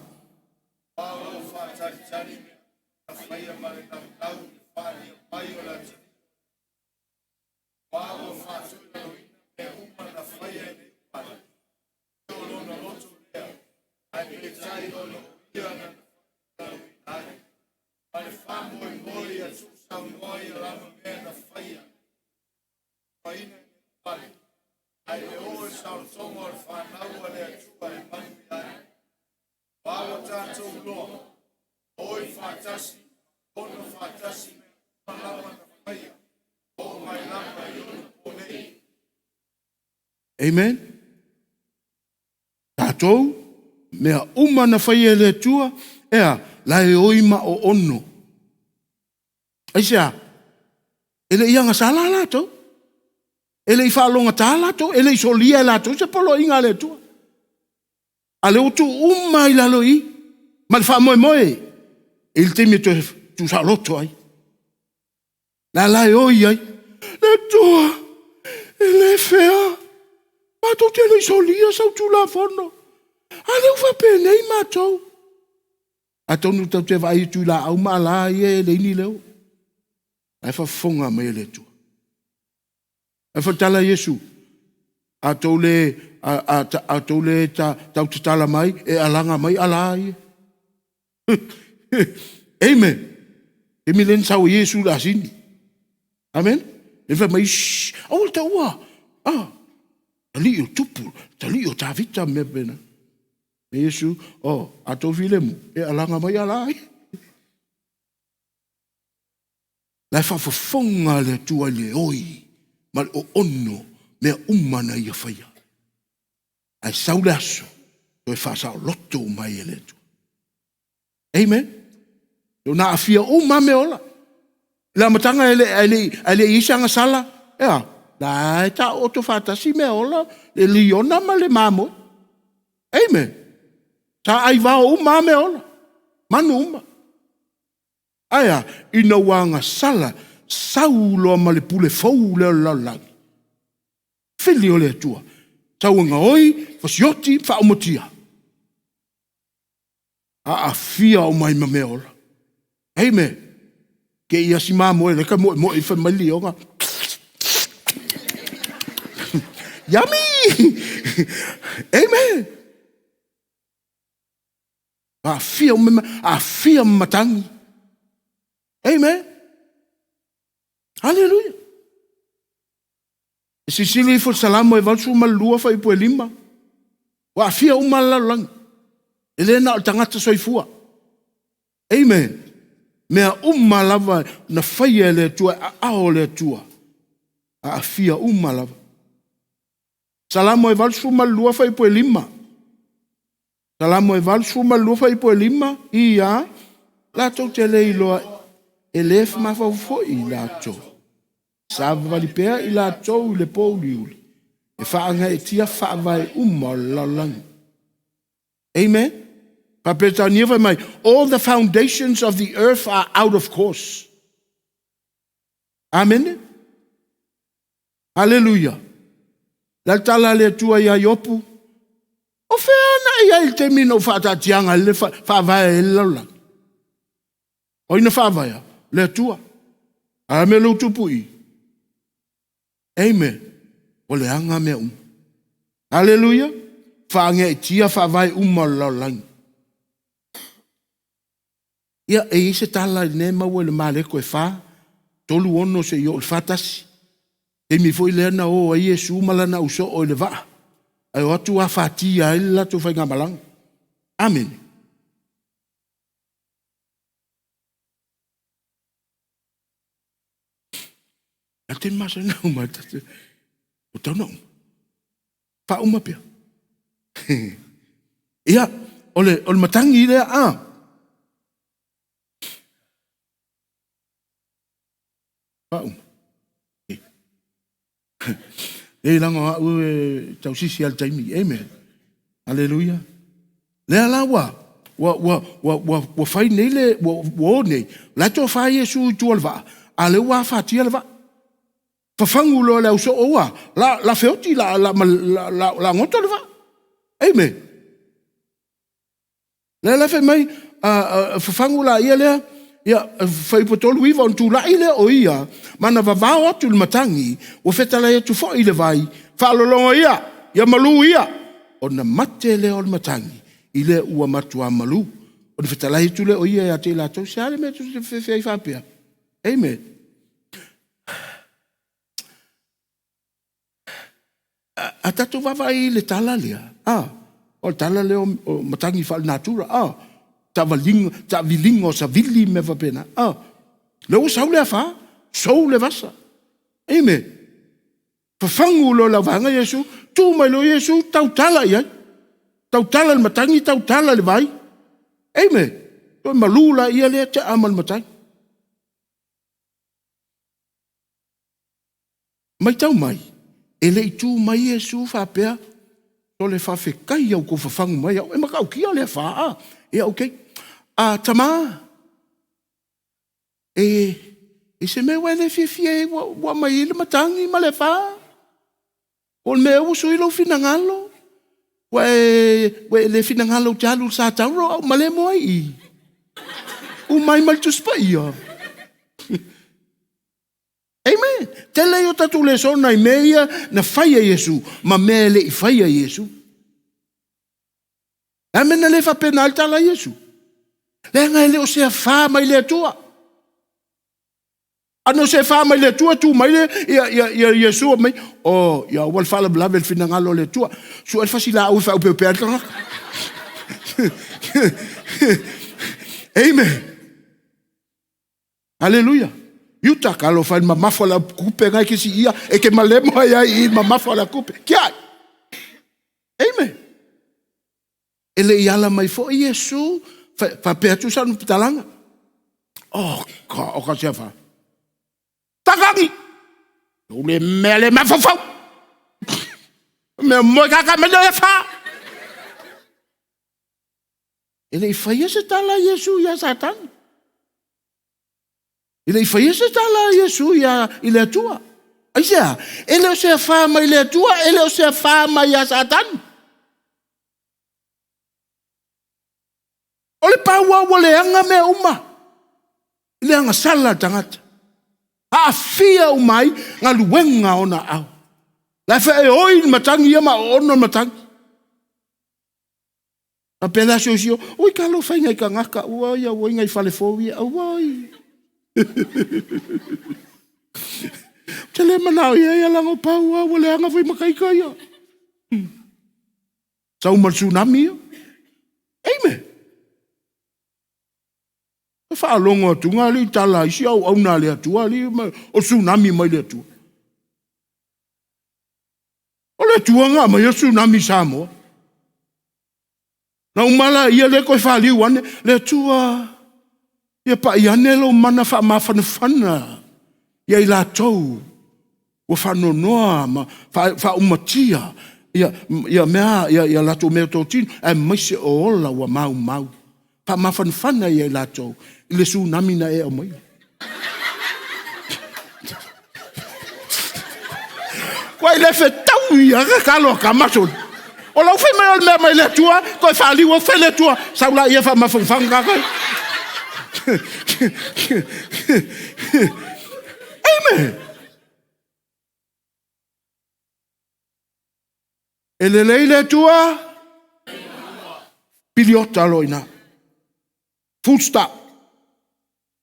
Amen. Tatou, mea uma na faia e le Atua, ea, la e oi ma oono. Aisea? E le i agasala latou. E le i faalogata latou, e le i solia e latou se poloaiga a le Atua. A lea ua tuu uma i lalo i i, ma le faamoemoe i le taimi e toe tuusaoloto ai. La la e oi ai. Le Atua, e le fea. Matou te le i solia sau Tulafono. A lea ua faapenei matou. Atonu tatou te vaai atu i laau ma alā ia e leai ni leo. Ae faafofoga mai e le Atua. Ae faatala Iesu, a tou le a tou le tau tatala mai, e alaga mai alā ia. Amen. Taimi lea na sau ai Iesu i le asini. Amen. E fai mai, shh, aua le taua. Ah, talii o tupu, talii o Tavita, mea pena. E Iesu, oh, a tou filemu, e alaga mai alā ia. La e faafofoga le Atua i le oi ma le oono mea uma na ia faia. Ae sau le aso, toe faasaoloto uma ai e le Atua. Amen. Na aafia uma lava mea ola. I le amataga e le i i ai se agasala, e a? La e taooto faatasi mea ola, le liona ma le mamoe. Amen. Sa ai vao uma lava mea ola, manu uma. Ae a? Ina ua agasala, sau loa ma le pule fou lea o le lalolagi. Fili o le Atua. Sau e gaoi, fasioti, faaumatia. Aafia uma ai ma mea ola. Amen. Ke ia si mamoe leka moemoe i fai mai le lioga. Yummy! Amen. Aafia uma, aafia ma matagi. Amen. Haleluia. E sisili ifo le Salamo e 82 fuaiupu e 5. Ua aafia uma le lalolagi. E le na o le tagata soifua. Amen. Mea uma lava na faia e le Atua, e aao le Atua. Aafia uma lava. Salamo e 82 fuaiupu e 5. Salamo e 82 fuaiupu e 5, ia, latou te le iloa e le mafaufau foi i latou. Savavali pea i latou i le pōuliuli, e faagaeetia faavae uma o le lalolagi. Amen. Faa-Peretania fai mai, all the foundations of the earth are out of course. Amene. Haleluia. Le tala a le Atua iā Iopu, o fea na i ai le taimi na ou faataatiaga ai le faavae ai le lalolagi? O ai na faavaea? Le Atua. A mea lou tupu i? Amen. O le aga mea uma. Haleluia. Faagaeetia faavae uma o le lalolagi. Ia, e i ai se tala i lenei maua i le Mareko e 4, 3, 6 seia oo i le 4, 1. Taimi foi lea na o ai Iesu ma lana ausoo i le vaa, ae o atu afatia ai le latou faigamalaga. Amene. A te masani na uma te o tau na uma. Faauma pea. Ia, o le, o le matagi lea, a. Faauma. Nei laga o au e tausisi al taimi. Amen. Aleluia. Lea la ua, ua, ua, ua, ua, ua fai nei le, ua, ua o nei, la e tofa Iesu i tua o le vaa, a lea ua afatia le vaa. Fafagu loa le ausoo ua, la, la feoti, la, la, la, la, la goto le vaa. Amen. Lea la fai mai, fafagu la ia lea, ia, fuaiupu 39, ona tulai lea o ia, ma na vavao atu i le matagi, ua fetalai atu foi i le vai, faalologo ia, ia malu ia, ona mate lea o le matagi, i lea ua matuā malu. Ona fetalai atu lea o ia ia te i latou, se a le mea tou te fefe ai faapea? Amen. A tatou vaavaai i le tala lea, a, o le tala lea o matagi faalenatura, a, taavaliga, taaviliga o savili mea faapena, a, lea ua sau le afa, sou le vasa. Amen. Fafagu loa le auvaega Iesu, tu mai loa Iesu, tautala i ai. Tautala i le matagi, tautala i le vai. Amen. Toe malu la ia lea tea ma le matagi. Matau mai, e le i tu mai Iesu faapea, Sole faafetai i au kou fafagu mai au, e matautia le afa, a, ia okay. A, tama, e, i se mea ua e le fiafia ai, ua, ua mai ai le matagi ma le afa. O le mea ua sui lou finagalo, ua e, ua e le finagalo ou te alu i le Satauro au ma le moe i. Uma ai ma le Tusi Paia. Amen. Tele ia o tatou lesona i mea ia na fai e Iesu ma mea e le i faia e Iesu. A mea na le faapena ai le tala a Iesu. Leaga e le o se afā mai le Atua. A no se afā mai le Atua, tu mai le ia ia ia Iesu mai, oh, ia ua le faalavelave le finagalo o le Atua. Sue le fasi laau e faaupeupea le tagata. Amen. Aleluia. Iuta ka alofa i le mamafa o le kupe ngai ke si ia e ke malemo ai ai i mamafa o le kupe. Kia. Amen. E le i ala mai foi Iesu faapea atu sa petalanga. Oh, ka o ka sia fa. Takagi. O le mea le mafaufau. Mea moe kaka me le fa. E le i faia se tala a Iesu iā Satani. E le i faia se tala a Iesu iā i le Atua. Aisea? E le o se afā mai le Atua, e le o se afā mai iā Satani. O le paua ua leaga mea uma. I le agasala le tagata. Aafia uma ai galuega o ona aao. La e feoi le matagi ia ma oono le matagi. A pela siosio, ui talofa i ngai tagata, ua ia ua i ngai fale fou ia, ua i. Te le manao ia ia lago pau a ua leaga foi makaika ia. Sau ma le tsunami ia. Amen. E faalogo atu ngā alii tala isi au au nā le Atua alii o tsunami mai le Atua. O le Atua nga mai o tsunami Samoa. Na uma la ia le koe whaliu ane, le Atua, ia pai ane lo mana whaamafanafana ia i latou ua faanoanoa ma faaumatia ia, ia mea ia, ia latou mea totino aemaise o ola ua maumau. Faamafanafana ia i latou i le tsunami na e aumaia. Koe le fetau ia ka kalo ka maso. O lau fai mai o le mea mai le Atua, koe faaliu au fai le Atua, sau la ia faamafanafana ka koe. Amen. E lelei le Atua, piliota loa i ina. Full stop.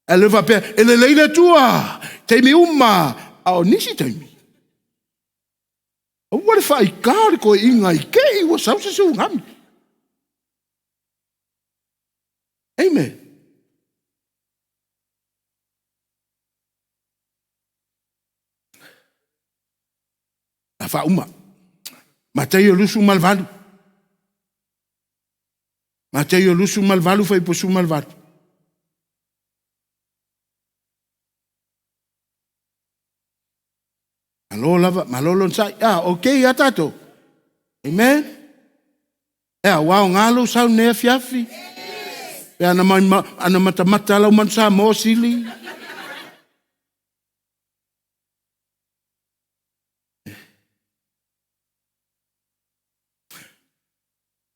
Ae le faapea, e lelei le Atua, taimi uma, a o nisi taimi. Aua le faaitā o le toeaiina i te i ua sau se tsunami. Amen. A faauma. Mataio 28. Mataio 28, fuaiupu 18. Malo lava, malo lona sai. Ah, okay ia tatou. Amen. Ea, ua aoga lou sau nei afiafi. Pe ana, mai, ana matamata lau manu Samoa sili.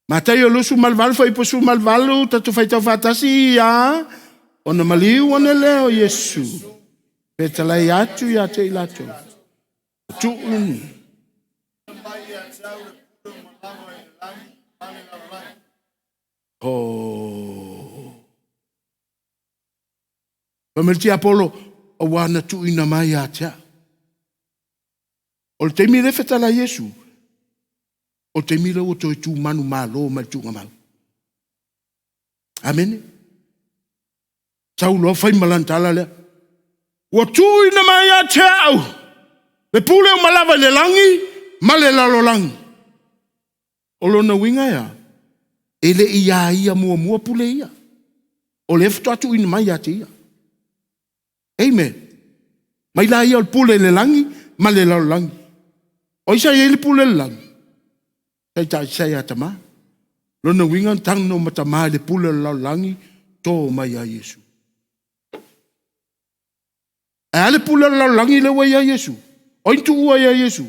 Mataio 28, fuaiupu 18, tatou faitau faatasi ia, ona maliu ane lea o Iesu, fetalai atu ia te i latou. Tu'u. Oh. Fai mai le tiapolo, aua na tuuina mai ia te au. O le taimi lea e fetalai Iesu, o le taimi lea ua toe tu manumalo mai le tuugamau. Amene. Sau loa fai ma lana tala lea. Ua tuuina mai ia te au le pule uma lava i le lagi ma le lalolagi. O lona uiga e a? E le i ia ia muamua pule ia. O lea faatoa tuuina mai ia te ia. Amen. Mai la ia o le pule i le lagi ma le lalolagi. O ai sa i ai le pule i le lagi? Sa sa ia Tamā. Lona uiga na tago ma Tamā i le pule o le lalolagi, to mai ia Iesu. Ae a le pule o le lalolagi lea ua ia Iesu? O ai na tuua ia Iesu?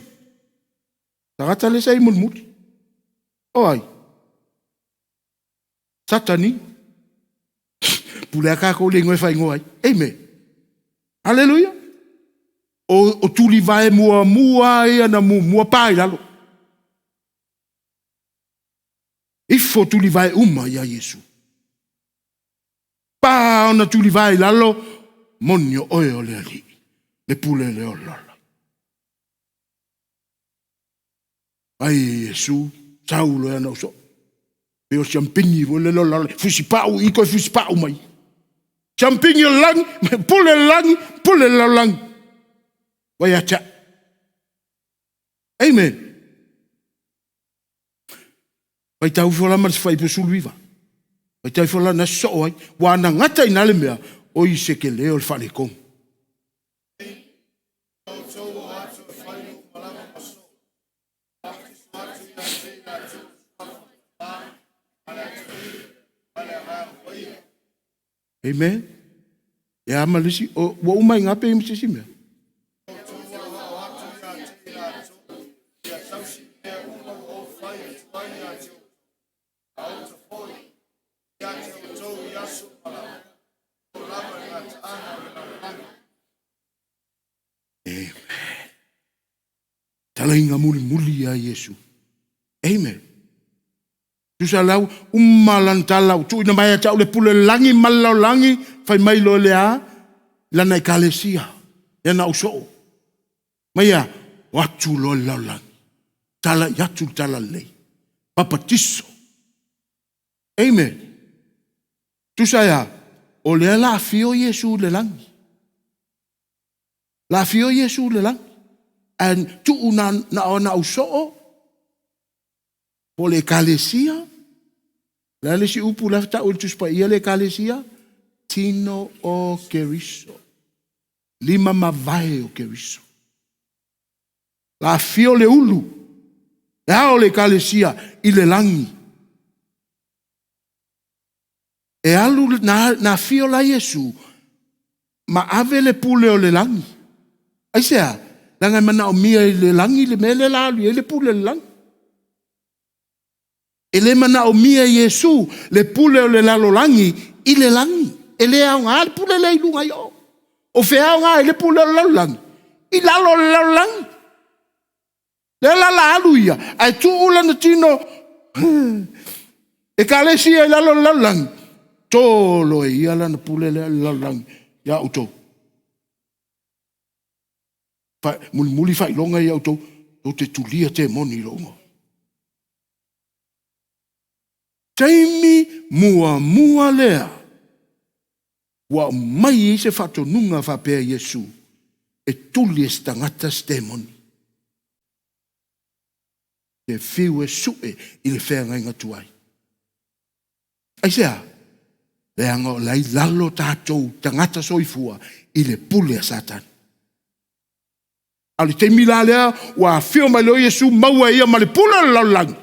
Tagata lea sa i mulimuli. O ai? Satani. Pule a kākou le igoa e faaigoa ai. Amen. Aleluia. O tulivae muamua ia na muamua pa i lalo. Ifo tulivae uma ia Iesu. Pa ona tulivae i lalo, moni o oe o le Alii, le pule le olaola. Ai Iesu, sau loa na uso. Pe o siampini foi le lola, fusi pau i koe fusi pau mai. Siampini o le lagi, pule le lagi, pule le lalolagi. Vai ia te au. Amen. Faitau ifo la ma le fuaiupu 19. Faitau ifo la na sosoo ai. Ua na gata i nā le mea, o i se ke leo le faaletonu. Amen. E a ma le isi, ua uma i ngā pe i ma se isi mea. Amen. Talaiga mulimuli ia Iesu. Amen. Tusa lau uma lana tala ua tuuina mai ia te au le pule lagi ma le lalolagi, fai mai loa le a lana ekalesia, ia na usoo. Mai ia, o atu loa le lalolagi. Tala i atu le tala lelei. Papatiso. Amen. Tusa ia, o lea la afio Iesu i le lagi. La afio Iesu i le lagi. And tuu na, na, na usoo, po le ekalesia, le a le isi upu la tau i le Tusi Paia le ekalesia, tino o Keriso. Lima mavae o Keriso. La afio le ulu, le ao le ekalesia i le lagi. E alu na, na afio la Iesu, ma ave le pule o le lagi. Aisea? Leaga e manaomia i le lagi le mea lea la alu i ai le pule o le lagi. E le manaomia e Iesu le pule o le lalolagi i le lagi. E le aoga le pule lea i luga i o. O fea aoga ai le pule o le lalolagi? I lalo o le lalolagi. Lea la la alu ia, ae tuu lana tino ekalesia i lalo o le lalolagi, tolo e ia lana pule lea i le lalolagi ia outou. Mulimuli faailoga ia outou, tou te tulia temoni i lou igoa. Taimi muamua lea ua aumai ai se faatonuga faapea Iesu e tuli e se tagata se temoni. E fiu e sue i le feagaiga tuai. Aisea? Leaga o la i lalo tatou tagata soifua i le pule a Satani. A o le taimi la lea ua afio mai loa Iesu maua e ia ma le pule o le lalolagi.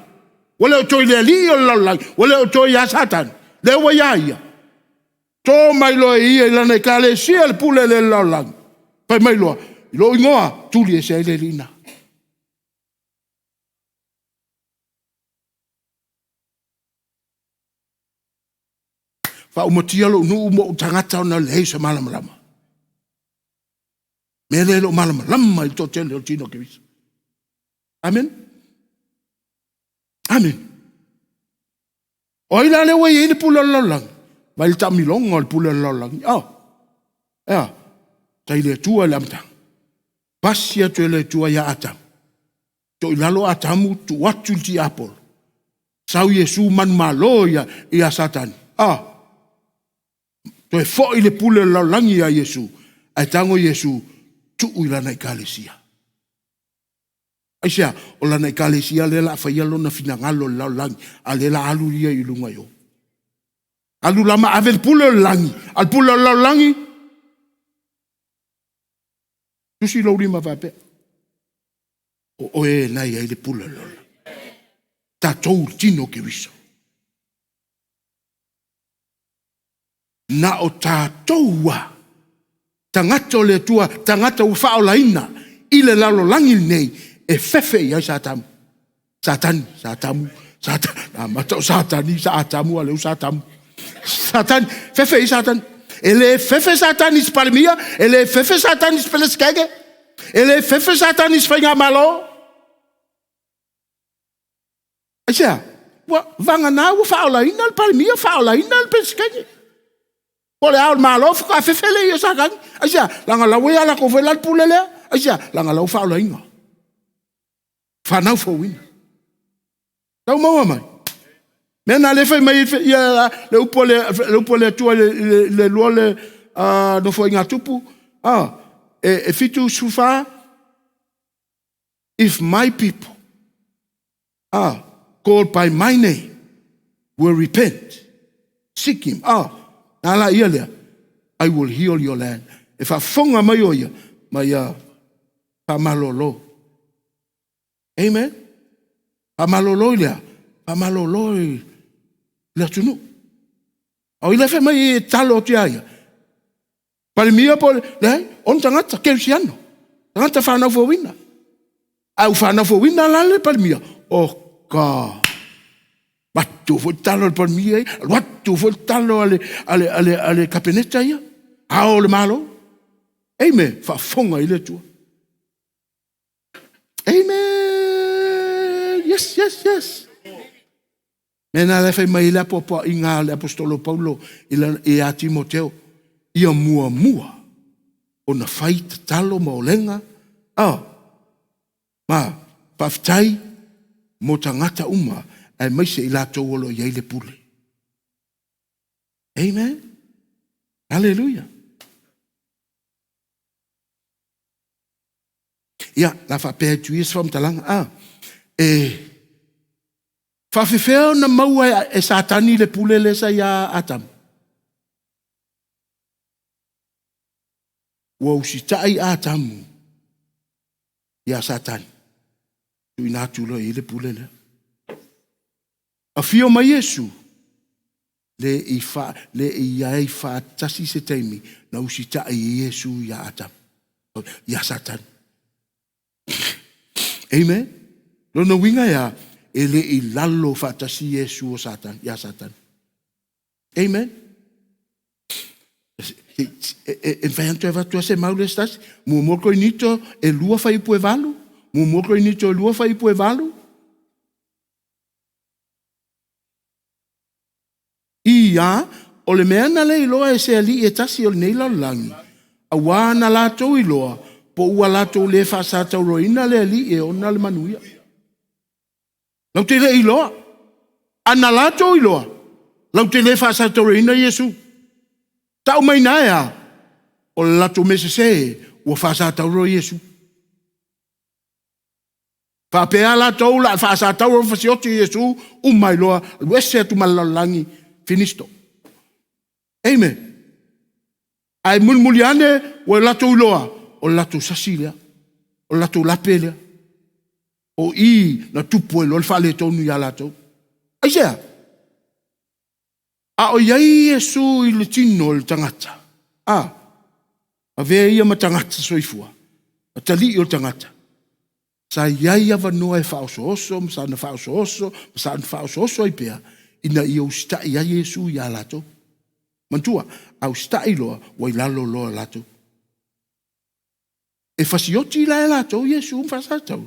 Ua le o toe i le alii o le lalolagi, ua le o toe ia Satani, lea ua ia ia. To mai loa e ia i lana ekalesia le pule le lalolagi. Fai mai loa, i lou igoa, tuli ese ai le alii na. Faaumatia lou nuu ma ou tagata ona leai se malamalama. Mea lea e le o malamalama i le toatele o le tino o Keriso. Amen. Amen. O ai la lea ua i ai le pule o le lalolagi? Vai le taamiloga o le pule o le lalolagi. Oh. Ea, tai le Atua i le amataga. Pasi atu e le Atua ia Atamu. Toi lalo Atamu, tuu atu i le tiapolo. Sau Iesu manumalo ia, ia Satani. Ah. Toe foi le pule o le lalolagi ia Iesu. Ae tago Iesu, tuu i lana ekalesia. Aisea, o lana ekalesia lea la faia lona finagalo le lalolagi, a lea la alu ia i luga i o. Alu la ma ave le pule o le lagi, a le pule o le lalolagi, tusi lou lima faapea. O oe na i ai le pule o le lalolagi. Tatou le tino o Keriso. Na o tatou a tagata o le Atua, tagata ua faaolaina i le lalolagi lenei e fefe i ai Satamu. Satani, Satamu, Satani, amata o Satani, sa Atamu, a leu Satamu. Satani, fefe i Satani. E le fefe Satani i se Palemia, e le fefe Satani i se Peresetene, e le fefe Satani i se Faigamalo. Aisea? Ua vagana ua faaolaina le Palemia, faaolaina le Peresetene. Po o le Ao o le Malo faatoa fefe lea i Satani. Aisea? Leaga o la ua ia latou foi la le pule lea. Aisea? Leaga o la ua faaolaina. Fanau fouina. Tau maua mai? Mea na lea fai mai ia, le upu a le Atua i le lua le Nofoaiga Tupu, e 74, if my people are called by my name, will repent, seek him. Na la ia lea, I will heal your land. E faafofoga mai o ia, ma ia faamalolo. Amen. Faamalolo i le a? Faamalolo i le atunuu. A o ia fai mai e tatalo atu ia ia? Palemia po o le leai, o ni tagata kerisiano, tagata fanau fouina. A ua fanau fouina la le Palemia, o ka, atu foi le talo a le Palemia ia, alu atu foi le talo a le Kapeneta ia, ao o le Malo. Amen. Faafofoga i le Atua. Amen. Yes, yes, yes. Mea na fai mai le apoapoaiga a le Aposetolo Paulo ia Timoteo, ia muamua ona fai tatalo ma olega, ma faafetai mo tagata uma, aemaise i latou o lo o i ai le pule. Amen. Hallelujah. Ia, la faapea atu ia se faamatalaga. E faafefea ona maua e Satani le pule lea sa ia Atamu? Ua usitai Atamu ia Satani. Tuuina atu loa i le pule lea. Afio mai Iesu, le i ai faatasi se taimi na usitai Iesu ia Atamu, ia Satani. Amen. Lona uiga ia, e le i lalo faatasi Iesu o Satani, ia Satani. Amen. E mawhai anto e watu ase mau le stasi. Mua Korinito e 2 fuaiupu e 8. 1 Korinito e 2 fuaiupu e 8. Ia, o le mea na le iloa e se alii e tasi o lenei lalolagi, aua na latou iloa, po ua latou le faasatauroina le alii e ona le manuia. Lau te le iloa. A na latou iloa, lau te le faasatauroina Iesu. Tau mai na ea, o le latou mesese, ua faasatauro Iesu. Faapea latou la faasatauro fasioti Iesu, umai loa, ese atu malalolagi, finisto. Amen. Ai mulimuli ane, ua latou iloa, o latou sasi lea, o latou lape lea. O i na tupu ai loa le faaletonu ia latou. Aisea? A o iai Iesu i le tino o le tagata. Avea ia ma tagata soifua. A talii o le tagata. Sa iai avanoa e faaosooso, ma sa na faaosooso, ma sa na faaosooso ai pea, ina ia usitai ai Iesu ia latou. Mantua, a usitai loa, ua i lalo loa latou. E fasioti la e latou Iesu ma faasatau.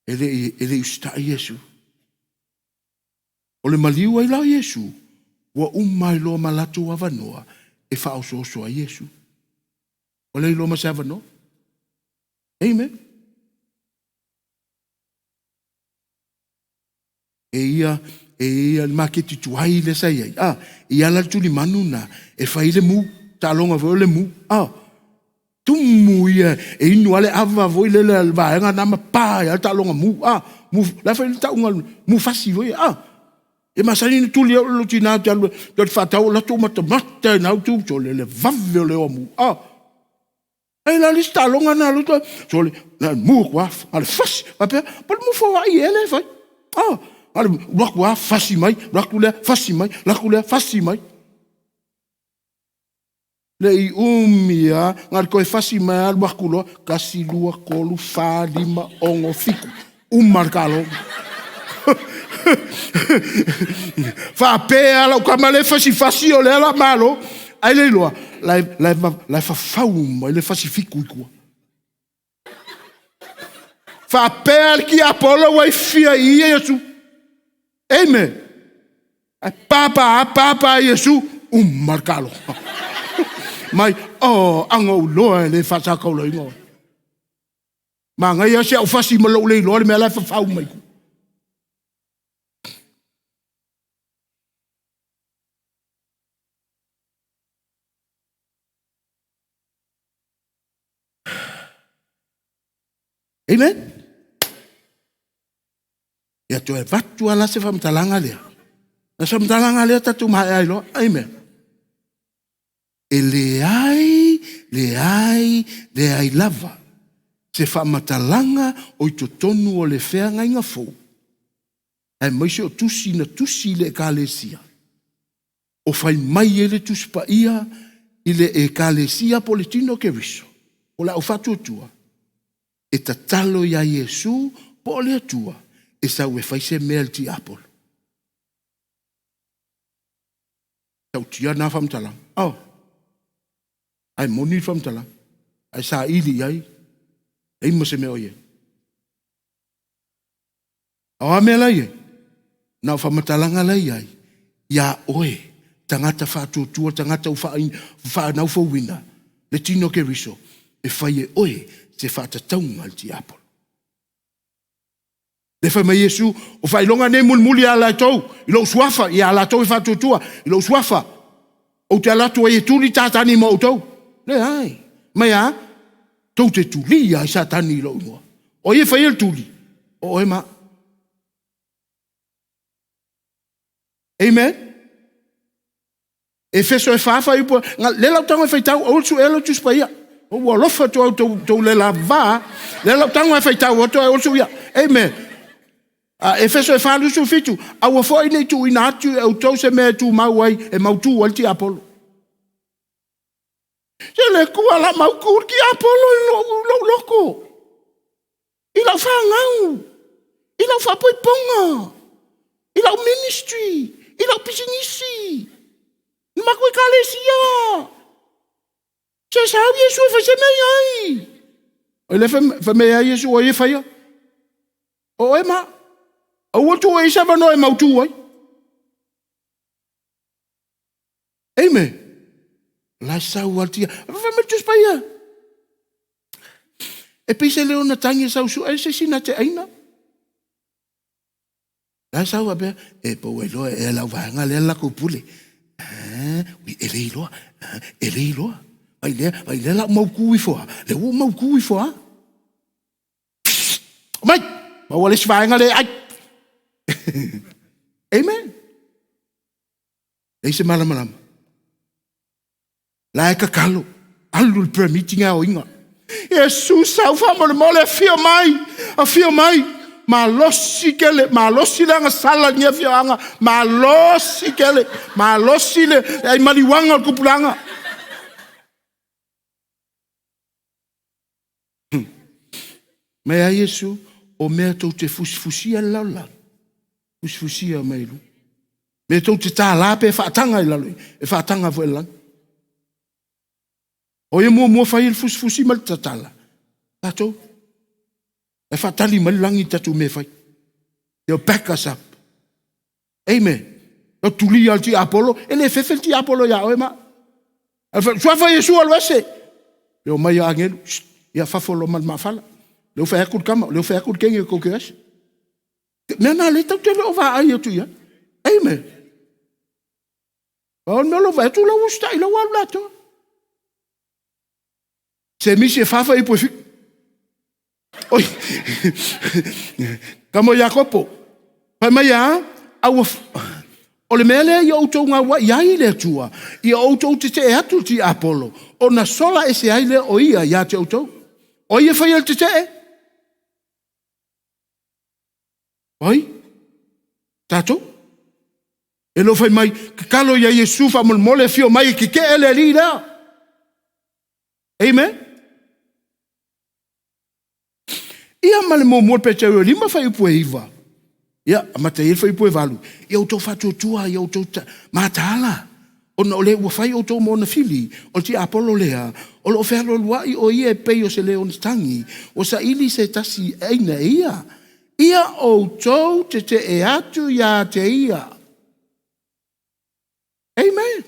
E le usitai Iesu. O le maliu ai la Iesu, ua umai loa ma latou avanoa e faaosooso ai Iesu. O le iloa ma se avanoa. Amen. E ia le maketi tuai le sa iai. Ia la le tulimanu na e fai le mu, taaloga foi o le mu. Tumu ia e inu ale ava foi le le vaega na ma pa ia taaloga mu. Mu la fai le taunga mu fasi foi. E masani na tuli au lo tina te alu te whatau la tu mata mata na tu so le le vave o le o mu. Ai la lista longa na lu so le na mu kwa ale fasi pa pa mu fo ai ele fai. Ale wa kwa fasi mai la ku le fasi mai la ku le fasi mai. Le i umia ngal ko fasi mai al wa ku lo kasi lua kolu fa lima ongo fiku. Umar kalo. Faapea lau tama lea e fasifasi o lea la malo, ai le iloa, la e fafau mai le fasifitu i tua. Faapea le tiapolo ua ifia i i Iesu. Amen. Ae papa a papa Iesu, uma le talofa. Mai, oh, aga ou iloa e le faasataulaina oe. Manaia si au fasi ma lou le iloa le mea la e fafau mai. Amen. Ia toe avatu lava la se faamatalaga lea. O se faamatalaga lea tatou maea ai loa. Amen. E leai, leai, leai lava se faamatalaga o i totonu o le feagaiga fou, aemaise o tusi na tusi i le Ekalesia, o fai mai ai le Tusi Paia i le Ekalesia po o le tino o Keriso, o le au faatuatua, e tatalo iā Iesu po o le Atua e sau e fai se mea i le tiapolo. Tautia na faamatalaga. Oh. Ae moni le faamatalaga. Ae saili i ai, leai ma se mea o i ai. A o a mea la i ai? Na o faamatalaga la i ai, iā oe, tagata faatuatua, tagata ua faanaufouina, le tino o Keriso, e fai e oe se faatatauga a le tiapolo. Le fai mai Iesu, o faailoga nei mulimuli ia latou, i lou suafa, ia latou e faatuatua, i lou suafa, ou te alu atu ai e tuli Satani ma outou. Leai. Mai a? Tou te tulia ai Satani i lou igoa. O ai e faia le tuli? O oe ma au. Amen. Efeso e 4 fuaiupu, lea la ou tago e faitau, aua le suea lau Tusi Paia. Ua alofa atu au tou, tou le lavava. Lea la ou tago e faitau atu, aua le suia. Amen. A Efeso e 4, 27, aua foi ne i tuuina atu i outou se mea e tumau ai, e mautu ai le tiapolo. Se le Atua la mautu le tiapolo i lou loto, i lau fanau, i lau faapoipoga, i lau ministry, i lau pisinisi, i matou ekalesia. Se sau Iesu e fai se mea i ai. O le fai mai ai Iesu, o ai e faia? O oe ma. Aua tuu ai se avanoa e mautu ai. Amen. La sau altia. Fai mai Tusi Paia. E pei se leo na tangi e sau sue se isi na te aina. La sau faapea, e pau ai loa e lau vaega lea la kou pule. Ui, e le iloa, e le iloa. Vai lea, vai lea la mautu ifo a. Le ua mautu ifo a. Mai, maua le isi vaega le ai. Amen. Leai se malamalama. La e tatalo, alu le prayer meeting aoina. Iesu sau faamolemole, afio mai, afio mai. Malosi kele, malosi le agasala i lenei afioaga, malosi kele, malosi le ai maliuaga o le tupulaga. Mai a Iesu, o mea tou te fusifusia i le lalolagi, fusifusia mai i luga. Mea tou te tālā pe faataga i lalo, e faataga foi i le lagi. O ia muamua fai le fusifusi ma le tatala, tatou. E faatali mai le lagi i tatou mea e fai. They'll back us up. Amen. O tulia le tiapolo, e le fefe le tiapolo ia oe ma. Suafa Iesu alu ese. Le o mai agelu, ia fafo lo mal mafala. Le o fai atu le kama, le o fai atu le kenge ko ke ese. Mea na le tau te le o vaai atu ia. Amen. O le mea lo vai atu lau usita'i lau alu latou. Se misi e fafa ipu e fiku. Oi. Kamo Iakopo. Fai mai a, aua o le mea lea ia outou gauai ai le Atua, ia outou tetee atu le tiapolo, ona sola ese ai lea o ia ia te outou. O ai e faia le tetee? Oi? Tatou? E le o fai mai, tatalo ia Iesu faamolemole afio mai e tetee le alii lea. Amen. Ia ma le muamua Peteru e 5 fuaiupu e 9. Ia, amata ai le fuaiupu 8, ia outou faatuatua, ia outou mataala, ona o le ua fai outou ma ona fili, o le tiapolo lea, o lo o fealualuai o ia e pei o se leona tagi, ua saili se tasi e aina e ia. Ia outou tetee atu ia te ia. Amen.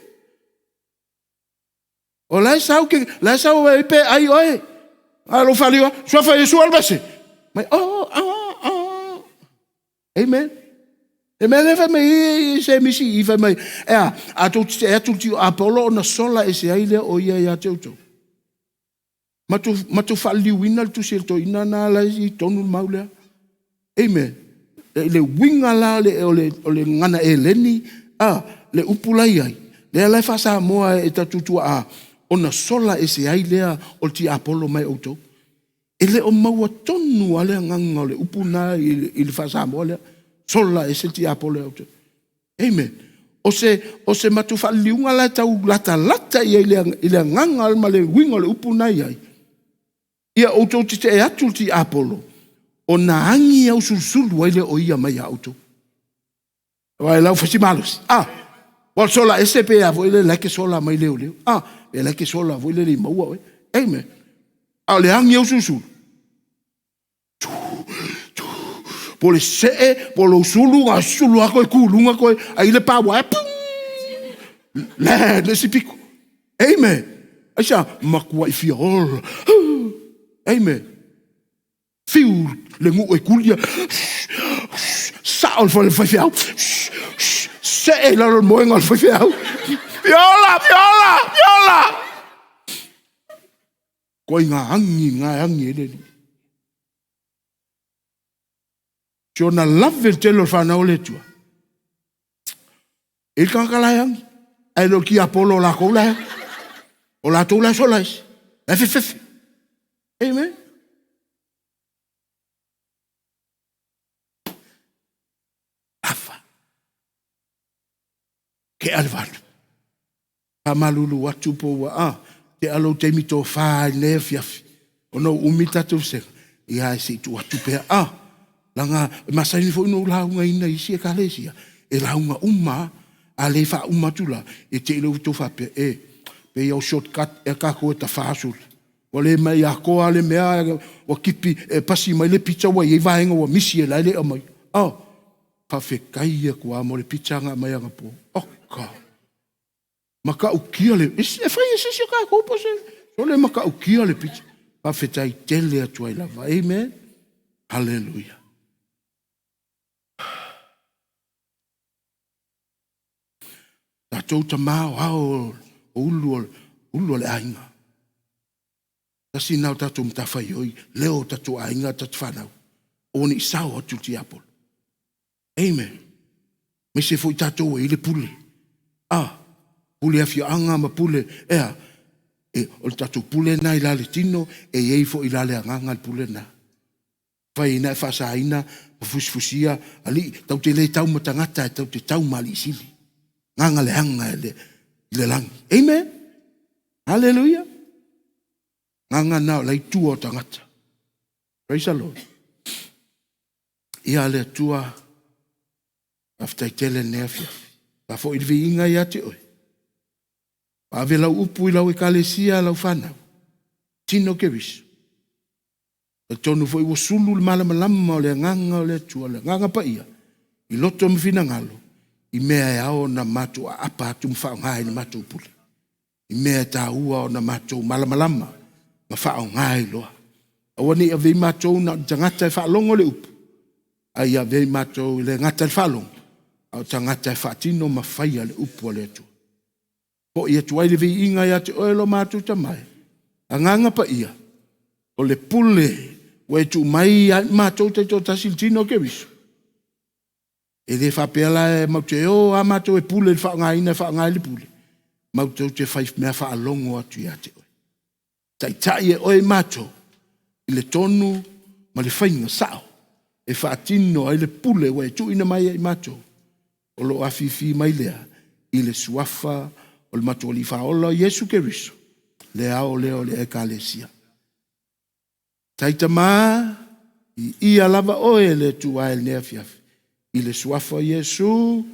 O la e sau, la e sau ai pe ai oe. A lou faaliu, suafa Iesu alu ese. Mai, oh, oh, oh. Amen. E mea lea fai mai i se misi i fai mai, e a, a tou tetee atu le tiapolo ona sola ese ai lea o ia ia te outou. Matou faaliliuina le tusi a le toeaina na la e i totonu le mau lea. Amen. I le uiga la o le gagana eleni, a, le upu la i ai, lea la e faa-Samoa e tatou tuaa, ona sola ese ai lea o le tiapolo mai outou. E le o maua tonu lava le agaga o le upu na i le faa-Samoa lea, sola ese le tiapolo ia outou. Amen. O se matou faaliliuga la e tau latalata i ai i le agaga ma le uiga o le upu na i ai, ia outou tetee atu le tiapolo, ona agi ausulusulu ai lea o ia mai ia outou. Aua e lau fasi malosi. Ah, ua sola ese pe a foi le like sola mai leo leo. Ah, pe like sola foi le le maua oe. Amen. A o le agi ausulusulu. Po le see, po lou sulu, a sulu a koe kuluga koe, ai le pawa e pung! Le, le si piko. Amen. Aisa, makua i fia ola. Amen. Fiu le nuu e kulia. Sao le faifeau. See i lalo le moega o le faifeau. Fiola, fiola, fiola. Koe ngā angi, ngā angi e le li. Si ona lave le tele o le whanau o le Atua. E le tagata la e agi. Ae le o le tiapolo o lakou la e agi. O latou la e sola ese. La e fefefe. Amen. Afa. Ke a le valu. Faamalulu atu po ua a, te a lou taimi tofa i lenei afiafi, ona ua umi le tatou vasega, ia ae se i tuu atu pea a, leaga e masani foi ona ou laugaina i isi Ekalesia, e lauga uma lava, a le faauma atu la, e te i lea ua outou faapea, e, pei lava o shortcut ea tatou e tafa sole. Ua le mai atoa lava le mea, ua tipi, e pasi mai le pizza ua i ai vaega ua misi e la e le aumai. Oh, faafetai atu lava mo le pizza na aumai anapo. Oka! Matautia le, e fai e se isi o tatou po o se, sole matautia le pizza. Faafetai tele atu ai lava. Amen. Hallelujah. Tatou tama o ao o ulu o le aiga. Tasi na o tatou matafaioi, leo o tatou aiga, tatou whanau. O ni sao atu tiapolo. Amen. Me se foi tatou e i le pule. Ah, pule afiaanga ma pule, ea, e, o le tatou pule na i la le tino, e iei foi i la le agaga le pule na. Fai ina e faasaina ma fusifusia alii, tau te le tau ma tagata, e tau te tau ma alii sili. Gaga le aga i le lagi. Amen. Hallelujah. Gaga na o le aitua o tagata. Praise the Lord. Ia le Atua, faafetai tele lenei afiafi. Faafoi le viiga ia te oe. Ave lau upu i lau ekalesia, lau whanau. Tino Keriso. Talitonu foi ua sulu le malamalama o le agaga o le Atua, le agaga paia, i loto ma finagalo, i mea e ao ona matou aapa atu ma faaaoga i le matou pule. I mea e taua ona matou malamalama ma faaaoga ai loa. Aua ne i avea i matou na o ni tagata e faalogo le upu, a ia avea i matou i le gata i le faalogo, a o tagata e faatino ma faia le upu a le Atua. Foi atu ai le viiga ia te oe lo matou Tama e. Agaga paia, o le pule ua e tuu mai ia i matou taitoatasi i le tino o Keriso. E le faapea la e matou te o a matou e pule i le faaaogaina e faaaoga ai le pule. Matou te fai mea faalogo atu ia te oe. Taitai e oe i matou i le tonu ma le faiga sao e faatino ai le pule ua e tuuina mai ia i matou. O lo o afifi mai lea i le suafa o le matou Alii Faaola Iesu Keriso, le ao lea o le Ekalesia. Taitama, i ia lava oe le Atua i lenei afiafi. I le suafa o Iesu,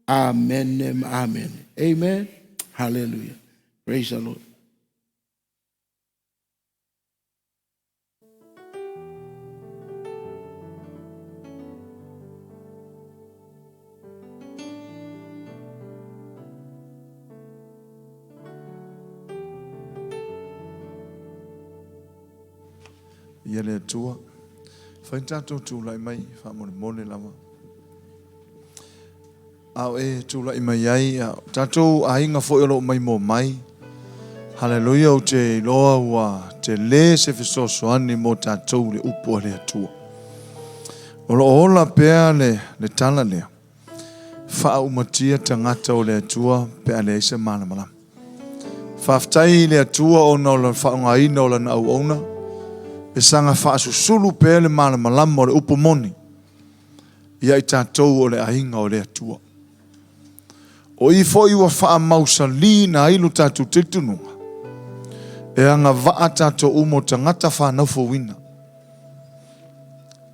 amene ma amene. Amen. Hallelujah. Praise the Lord. Ia le Atua. Fai tatou tulai mai faamolemole lava. A o e tulai mai ai, a o tatou aiga foi o lo o maimoa mai. Haleluia, ou te iloa ua tele se fesoasoani mo tatou i le upu a le Atua. O lo o ola pea le, le tala lea, faaumatia tagata o le Atua pe a leai se malamalama. Faafetai i le Atua ona o le faaaogaina o Lana auauna e saga faasusulu pea le malamalama o le upu moni ia i tatou o le aiga o le Atua. O i foi ua faamausaliina ai lo tatou talitonuga, e agavaa tatou uma o tagata fanau fouina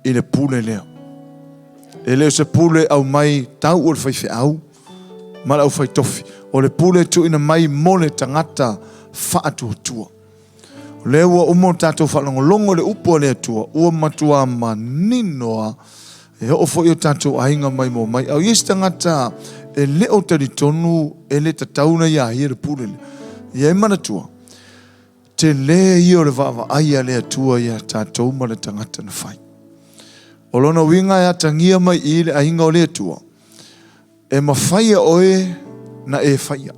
i le pule lea. E le o se pule aumai tau o le faifeau ma le aufaitofi. O le pule e tuuina mai mo le tagata faatuatua. O lea ua uma ona tatou faalogologo i le upu a le Atua, ua matuā manino lava, e oo foi i o tatou aiga maimoa mai. A o i ai se tagata e le o talitonu e le tatau ona ia ia le pule lea, ia e manatua, tele ia o le vaavaai a le Atua ia tatou ma le tagata na fai. O lona uiga e atagia mai i i le aiga o le Atua, E mafai e oe na e faia.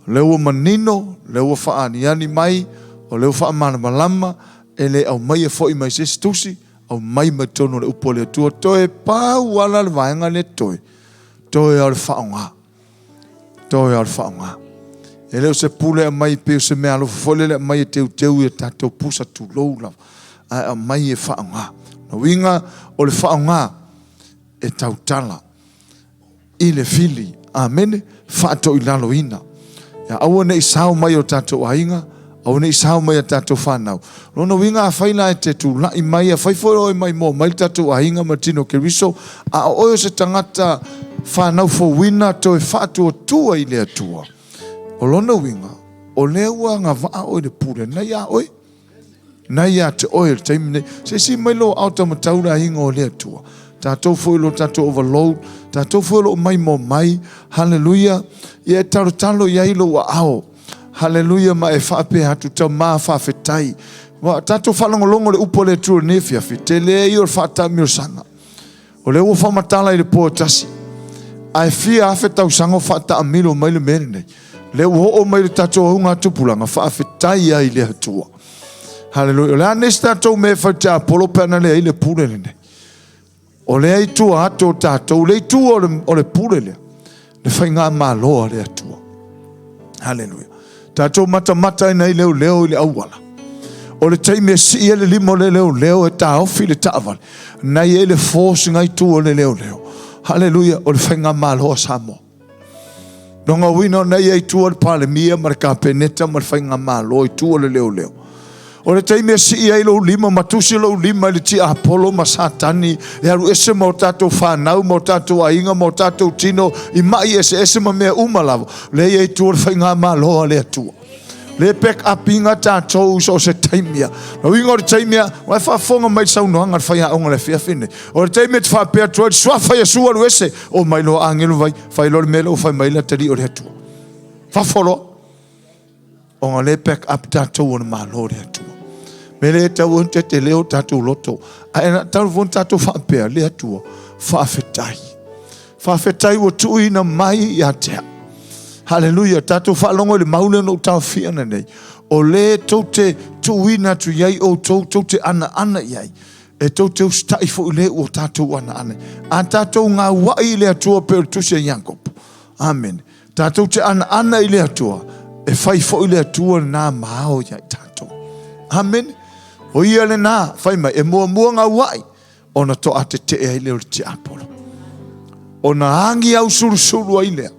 O lea ua manino, o lea ua faaaniani mai, o lea ua faamalamalama, e le aumaia foi mai se isi tusi, aumai mai totonu o le upu a le Atua. Toe pau lava la le vaega lea totoe, toe lava o le faaaoga. Toe lava o le faaaoga. E le o se pule e aumai pei o se meaalofa foi lele e aumai e teuteu i a tatou pusa tulou lava, ae aumai e faaaoga. O lona uiga o le faaaoga e tautala i le fili. Amene. Faatoilaloina. Ia aua ne i sao mai o tatou aiga, aua ne i sao mai a tatou fanau. Lona uiga afai la e te tulai mai, afai foi o oe maimoa mai le tatou aiga ma le tino o Keriso, a o oe o se tagata fanau fouina toe faatuatua i le Atua, o lona uiga, o lea ua agavaa oe i le pule na ia oe. Na ia te oe i le taimi nei. Se isi mai lou aao taumatau le aiga o le Atua. Tatou foi o lo tatou overload, tatou foi o lo o maimoa mai. Haleluia. Ia e talotalo i ai lou aao. Haleluia ma e faapea atu, Tama faafetai. Ua tatou faalogologo i le upu a le Atua i lenei afiafi, tele ia o le faataamilosaga. O lea ua faamatala i le po e tasi, ae fia afe tausaga o faataamilo mai le mea lenei. Lea ua oo mai le tatou augatupulaga, faafetai ai i le Atua. Haleluia. O le a nisi tatou mea e fai tiapolo pe ana leai le pule lenei. O lea i tua atu o tatou, le i tua o le pule lea, le faigamalo a le Atua. Haleluia. Tatou matamata ai nai leoleo i le auala. O le taimi e sii ai le lima o le leoleo e taofi le taavale, na i ai le force ngai tua o le leoleo. Haleluia, o le faigamalo a Samoa. Lona uiga o na i ai tua le Palemia ma le Kapeneta ma le faigamalo i tua o le leoleo. O le taimi e sii ai lou lima ma tusi lou lima i le tiapolo ma Satani e alu ese ma o tatou fanau ma o tatou aiga ma o tatou tino i mai eseese ma mea uma lava, lea i ai tua le faigamalo a le Atua. Le back up inga tatou so o se taimi a. No uiga o le taimi a, ua e faafofoga mai i le saunoaga a le faiaoga i le afiafi nei. O le taimi e te faapea atu ai le suafa Iesu alu ese, omai loa agelu vai, fai loa le mea lea ua fai mai ai le atalii o le Atua. Fafo loa. Ona le back up tatou o le Malo o le Atua. Me le tau ona tetele o tatou loto. Ae na tau foi tatou faapea, le Atua, faafetai. Faafetai ua tuuina mai ia te au. Haleluia, tatou faalogo i le mau lea na ou taofia nei. O le tou te tuuina atu i ai outou, tou te anaana i ai, e tou te usitai foi i le ua tatou anaana. A tatou gauai i le Atua pei o le tusi a Iakopo. Amene. Tatou te anaana i le Atua, e fai foi le Atua lena ma ao ia i tatou. Amene. O ia lena, fai mai, e muamua gauai, ona toa tetee ai lea o le tiapolo. Ona agi au sulusulu ai lea.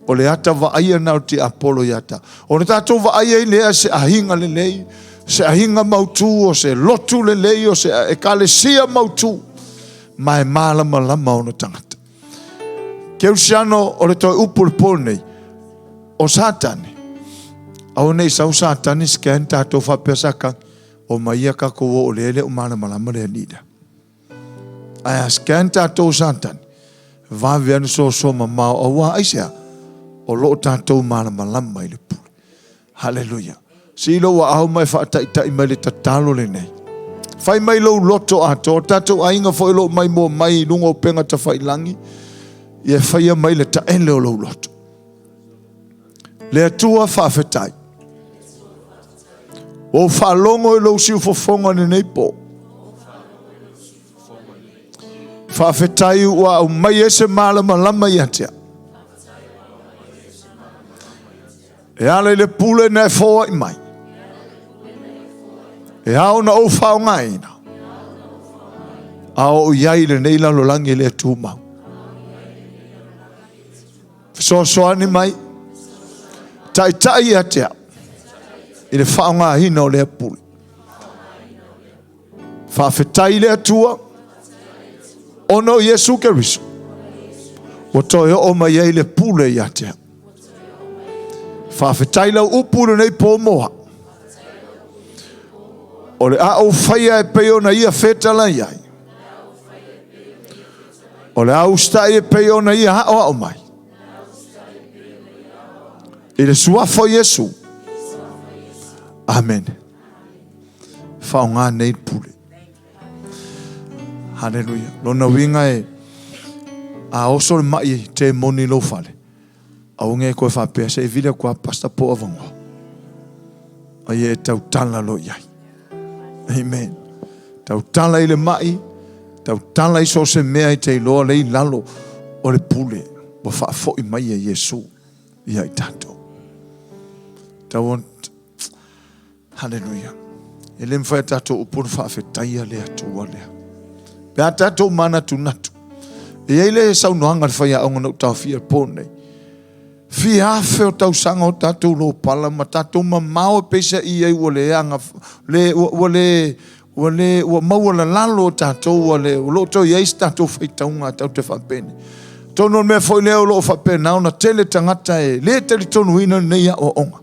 O le ata vaaia na o le tiapolo ia ta. Ona tatou vaai ai lea se aiga lelei, se aiga mautu, o se lotu lelei, o se ekalesia mautu. Ma e malamalama ona tagata. Kerisiano o le toe upu i le po lenei, o Satani, aua ne i sau Satani scan tatou faapea Satani, omai ia tatou o o lea e le o malamalama le alii lea. Ae a scan tatou Satani, vave lava ona soasoa mamao aua aisea? O lo o tatou malamalama i le pule. Haleluia. Sii lou aao ma e faataitai mai le tatalo lenei. Fai mai lou loto atoa, o tatou aiga foi o lo o maimoa mai i luga o upega tafailagi, ia faia mai le taele o lou loto. Le Atua faafetai. Ua ou faalogo i lou siufofoga i lenei po. Faafetai ua aumai ai se malamalama ia te au. E ala i le pule na e foai mai. E ao na ou faaaogaina. A o i ai i lenei lalolagi le tumau. Fesoasoani mai. Taitai ia te au i le faaaogaina o lea pule. Faafetai i le Atua ona o Iesu Keriso ua toe oo mai ai le pule ia te au. Faafetai lau upu i lenei po mo au. O le a ou faia e pei ona ia fetalai ai. O le a usitai e pei ona ia aoao mai. I le suafa o Iesu. Amene. Faaaoga nei le pule. Haleluia. Lona uiga e a oso le mai temoni i lou fale, aua ne i toe faapea se i vili atu lava pastor po o avanoa. A ia e tautala loa i ai. Amen. Tautala i le mai, tautala i so o se mea e te iloa lea i lalo o le pule ua faafoi mai e Iesu ia i tatou. Tau Haleluia. E le mafai a tatou upu ona faafetaia le Atua lea. Pe a tatou manatunatu. E i ai le saunoaga a le faiaoga na ou taofia i le po nei. Fia afe o tausaga o tatou lopala ma tatou mamao e peiseai ai ua le aga, le, ua, ua le, ua le, ua maualalalo o tatou, ua le, o lo o toe i ai se tatou faitauga tatou te faapenei. Atonu o le mea foi lea o lo o faapena ona tele tagata e le talitonuina lenei aoaoga.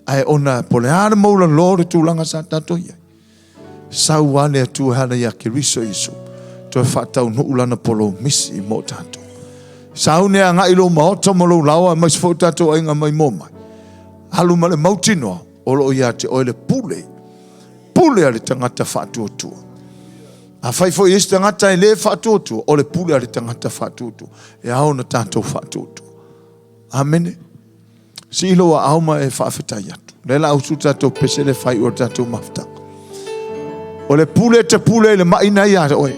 Ae ona po o le a le maulalo o le tulaga sa tatou i ai, sau lava le Atua e ala ia Keriso Iesu, toe faataunuu lana polomisi mo tatou. Sauni e agai i lou maota ma lou laoa, aemaise foi o tatou aiga maimoa mai. Alu ma le mautinoa o lo o ia te oe le pule, pule a le tagata faatuatua. Afai foi e i ai se tagata e le faatuatua, o le pule a le tagata faatuatua. E ao ona tatou faatuatua. Amene. Sii lou aao ma e faafetai atu. Lea la usu tatou pese le fai o tatou mafutaga. O le pule te pule i le mai na ia oe.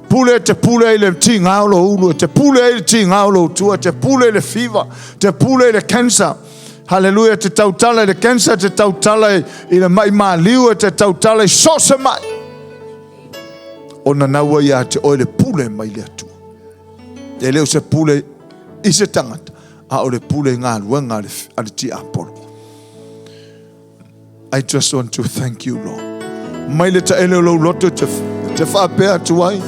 Pule te pule i le tiga o lou ulu, te pule i le tiga o lou tua, te pule i le fiva, te pule i le cancer. Haleluia, te tautala i le cancer, te tautala i le mai maliu, te tautala i so o se mai. Ona naua ia te oe le pule mai le Atua. E le o se pule i se tagata, a o le pule i galuega a le tiapolo. I just want to thank you, Lord. Mai le taele o lou loto te, te faapea atu ai.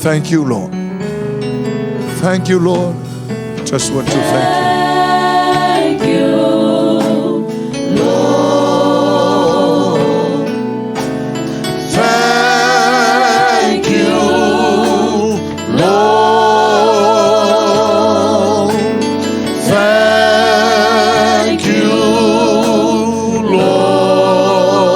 Thank you, Lord. Thank you, Lord. Just want to thank you. Thank you, Lord. Thank you, Lord. Thank you, Lord.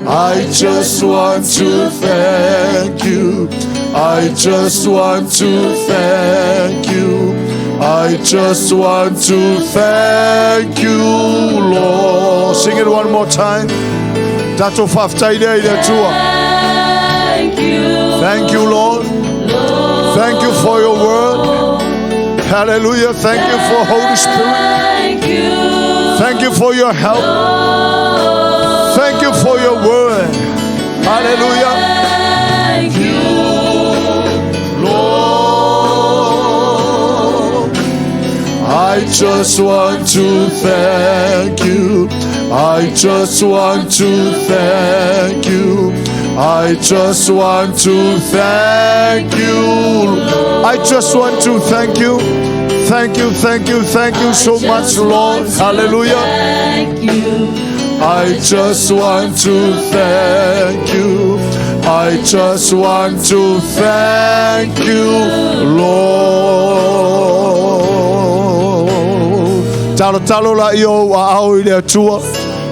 I just want to thank you. I just want to thank you. I just want to thank you, Lord. Sing it one more time. Tatou faafetai lea i le Atua. Thank you, Thank you, Lord. Thank you for your word. Hallelujah. Thank you for Holy Spirit. Thank you, Thank you for your help. Thank you for your word. Hallelujah. Thank you, Lord. I just want to thank you. I just want to thank you. I just want to thank you. I just want to thank you. Thank you, thank you, thank you so much, Lord. Hallelujah. Thank you. I just want to thank you. I just want to thank you, Lord. Talo talo la i ou aao i le Atua.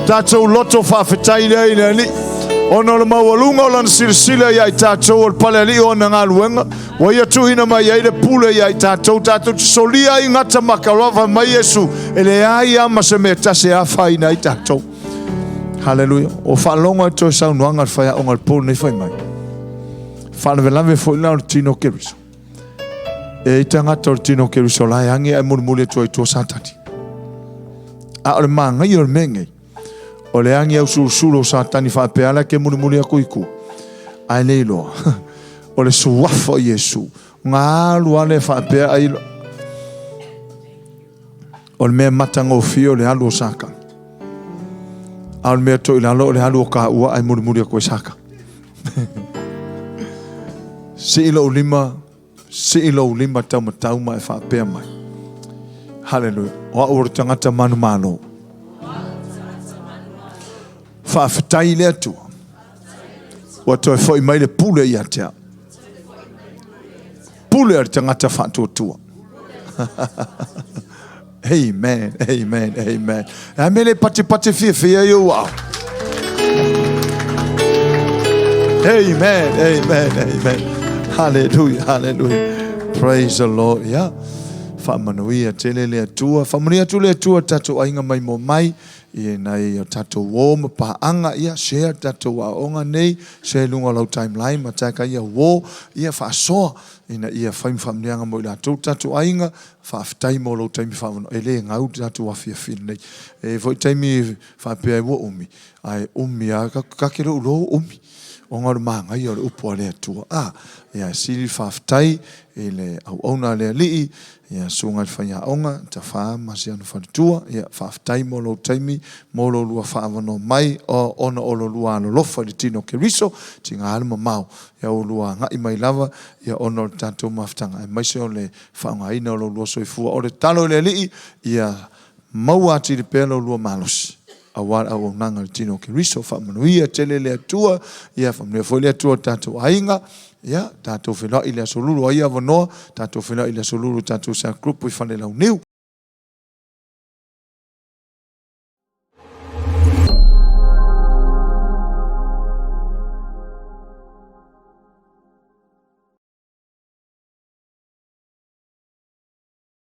Tatou loto faafetai lea i le Alii. Ona o le maualuga o lana silasila ia i tatou o le palealii o ana galuega, ua ia tuuina mai ai le pule ia i tatou, tatou te solia ai gata ma kaloa mai Iesu, e leai lava ma se mea tasi e afaina ai tatou. Haleluia. O faalogo ai toe saunoaga a le faiaoga i le po lenei fai mai. Faalavelave foi la o le tino o Keriso. E i ai tagata o le tino o Keriso la e agi ae mulimuli atu ai i tua Satani. A o le manaia o le mea nei, o le agi ausulusulu o Satani faapea la ke mulimuli aku i tua. Ae le iloa. O le suafa o Iesu. Ga alu ale faapea ai O le mea matagofie o le alu o Satani. A o le mea toilalo o le alu o kaua ae mulimuli atu ai Satani. Sii lou lima, sii lou lima taumatau ma e faapea mai. Haleluia. O au o le tagata manumalo. Faafetai i le Atua. Ua toe foi mai le pule ia te au. Pule a le tagata faatuatua. Amen, amen, amen. E a mea le patepate fiafia ai ou ao. Amen, amen, amen. Hallelujah, hallelujah. Praise the Lord. Yeah. Faamanuia tele le Atua. Faamanuia atu le Atua tatou aiga mai mo mai. I nai o tatou uō ma paaga, ia, share tatou aoaoga nei, share i luga o lau timeline ma tag ai ia uō, ia faasoa ina ia fai ma faamanuiaga mo i latou tatou aiga, faafetai mo lou taimi faavanoa, e le gau le tatou afiafi lenei. E i ai foi taimi faapea ai ua umi, ae umi lava, ta te le o iloa ua umi, ona o le manaia o le upu a le Atua. A, ia e sili le faafetai i le auauna a le Alii, Ia Susuga i le Faiaoga, Tafa ma si ana faletua, ia faafetai mo lou taimi, mo lo lua faaavanoa mai, ona o lo lua alolofa i le tino o Keriso, tiga le mamao, ia ua lua agai mai lava, ia ona o le tatou mafutaga, aemaise o le faaaogaina o lo lua soifua. O le talo i le Alii, ia maua atili pea lo lua malosi, aua le auaunaga i le tino o Keriso. Faamanuia tele le Atua, ia faamanuia foi le Atua i le tatou aiga, Ia, tatou feiloai i le Aso Lulu. O ai avanoa, tatou feiloai i le Aso Lulu i tatou cell group i Falelauniu.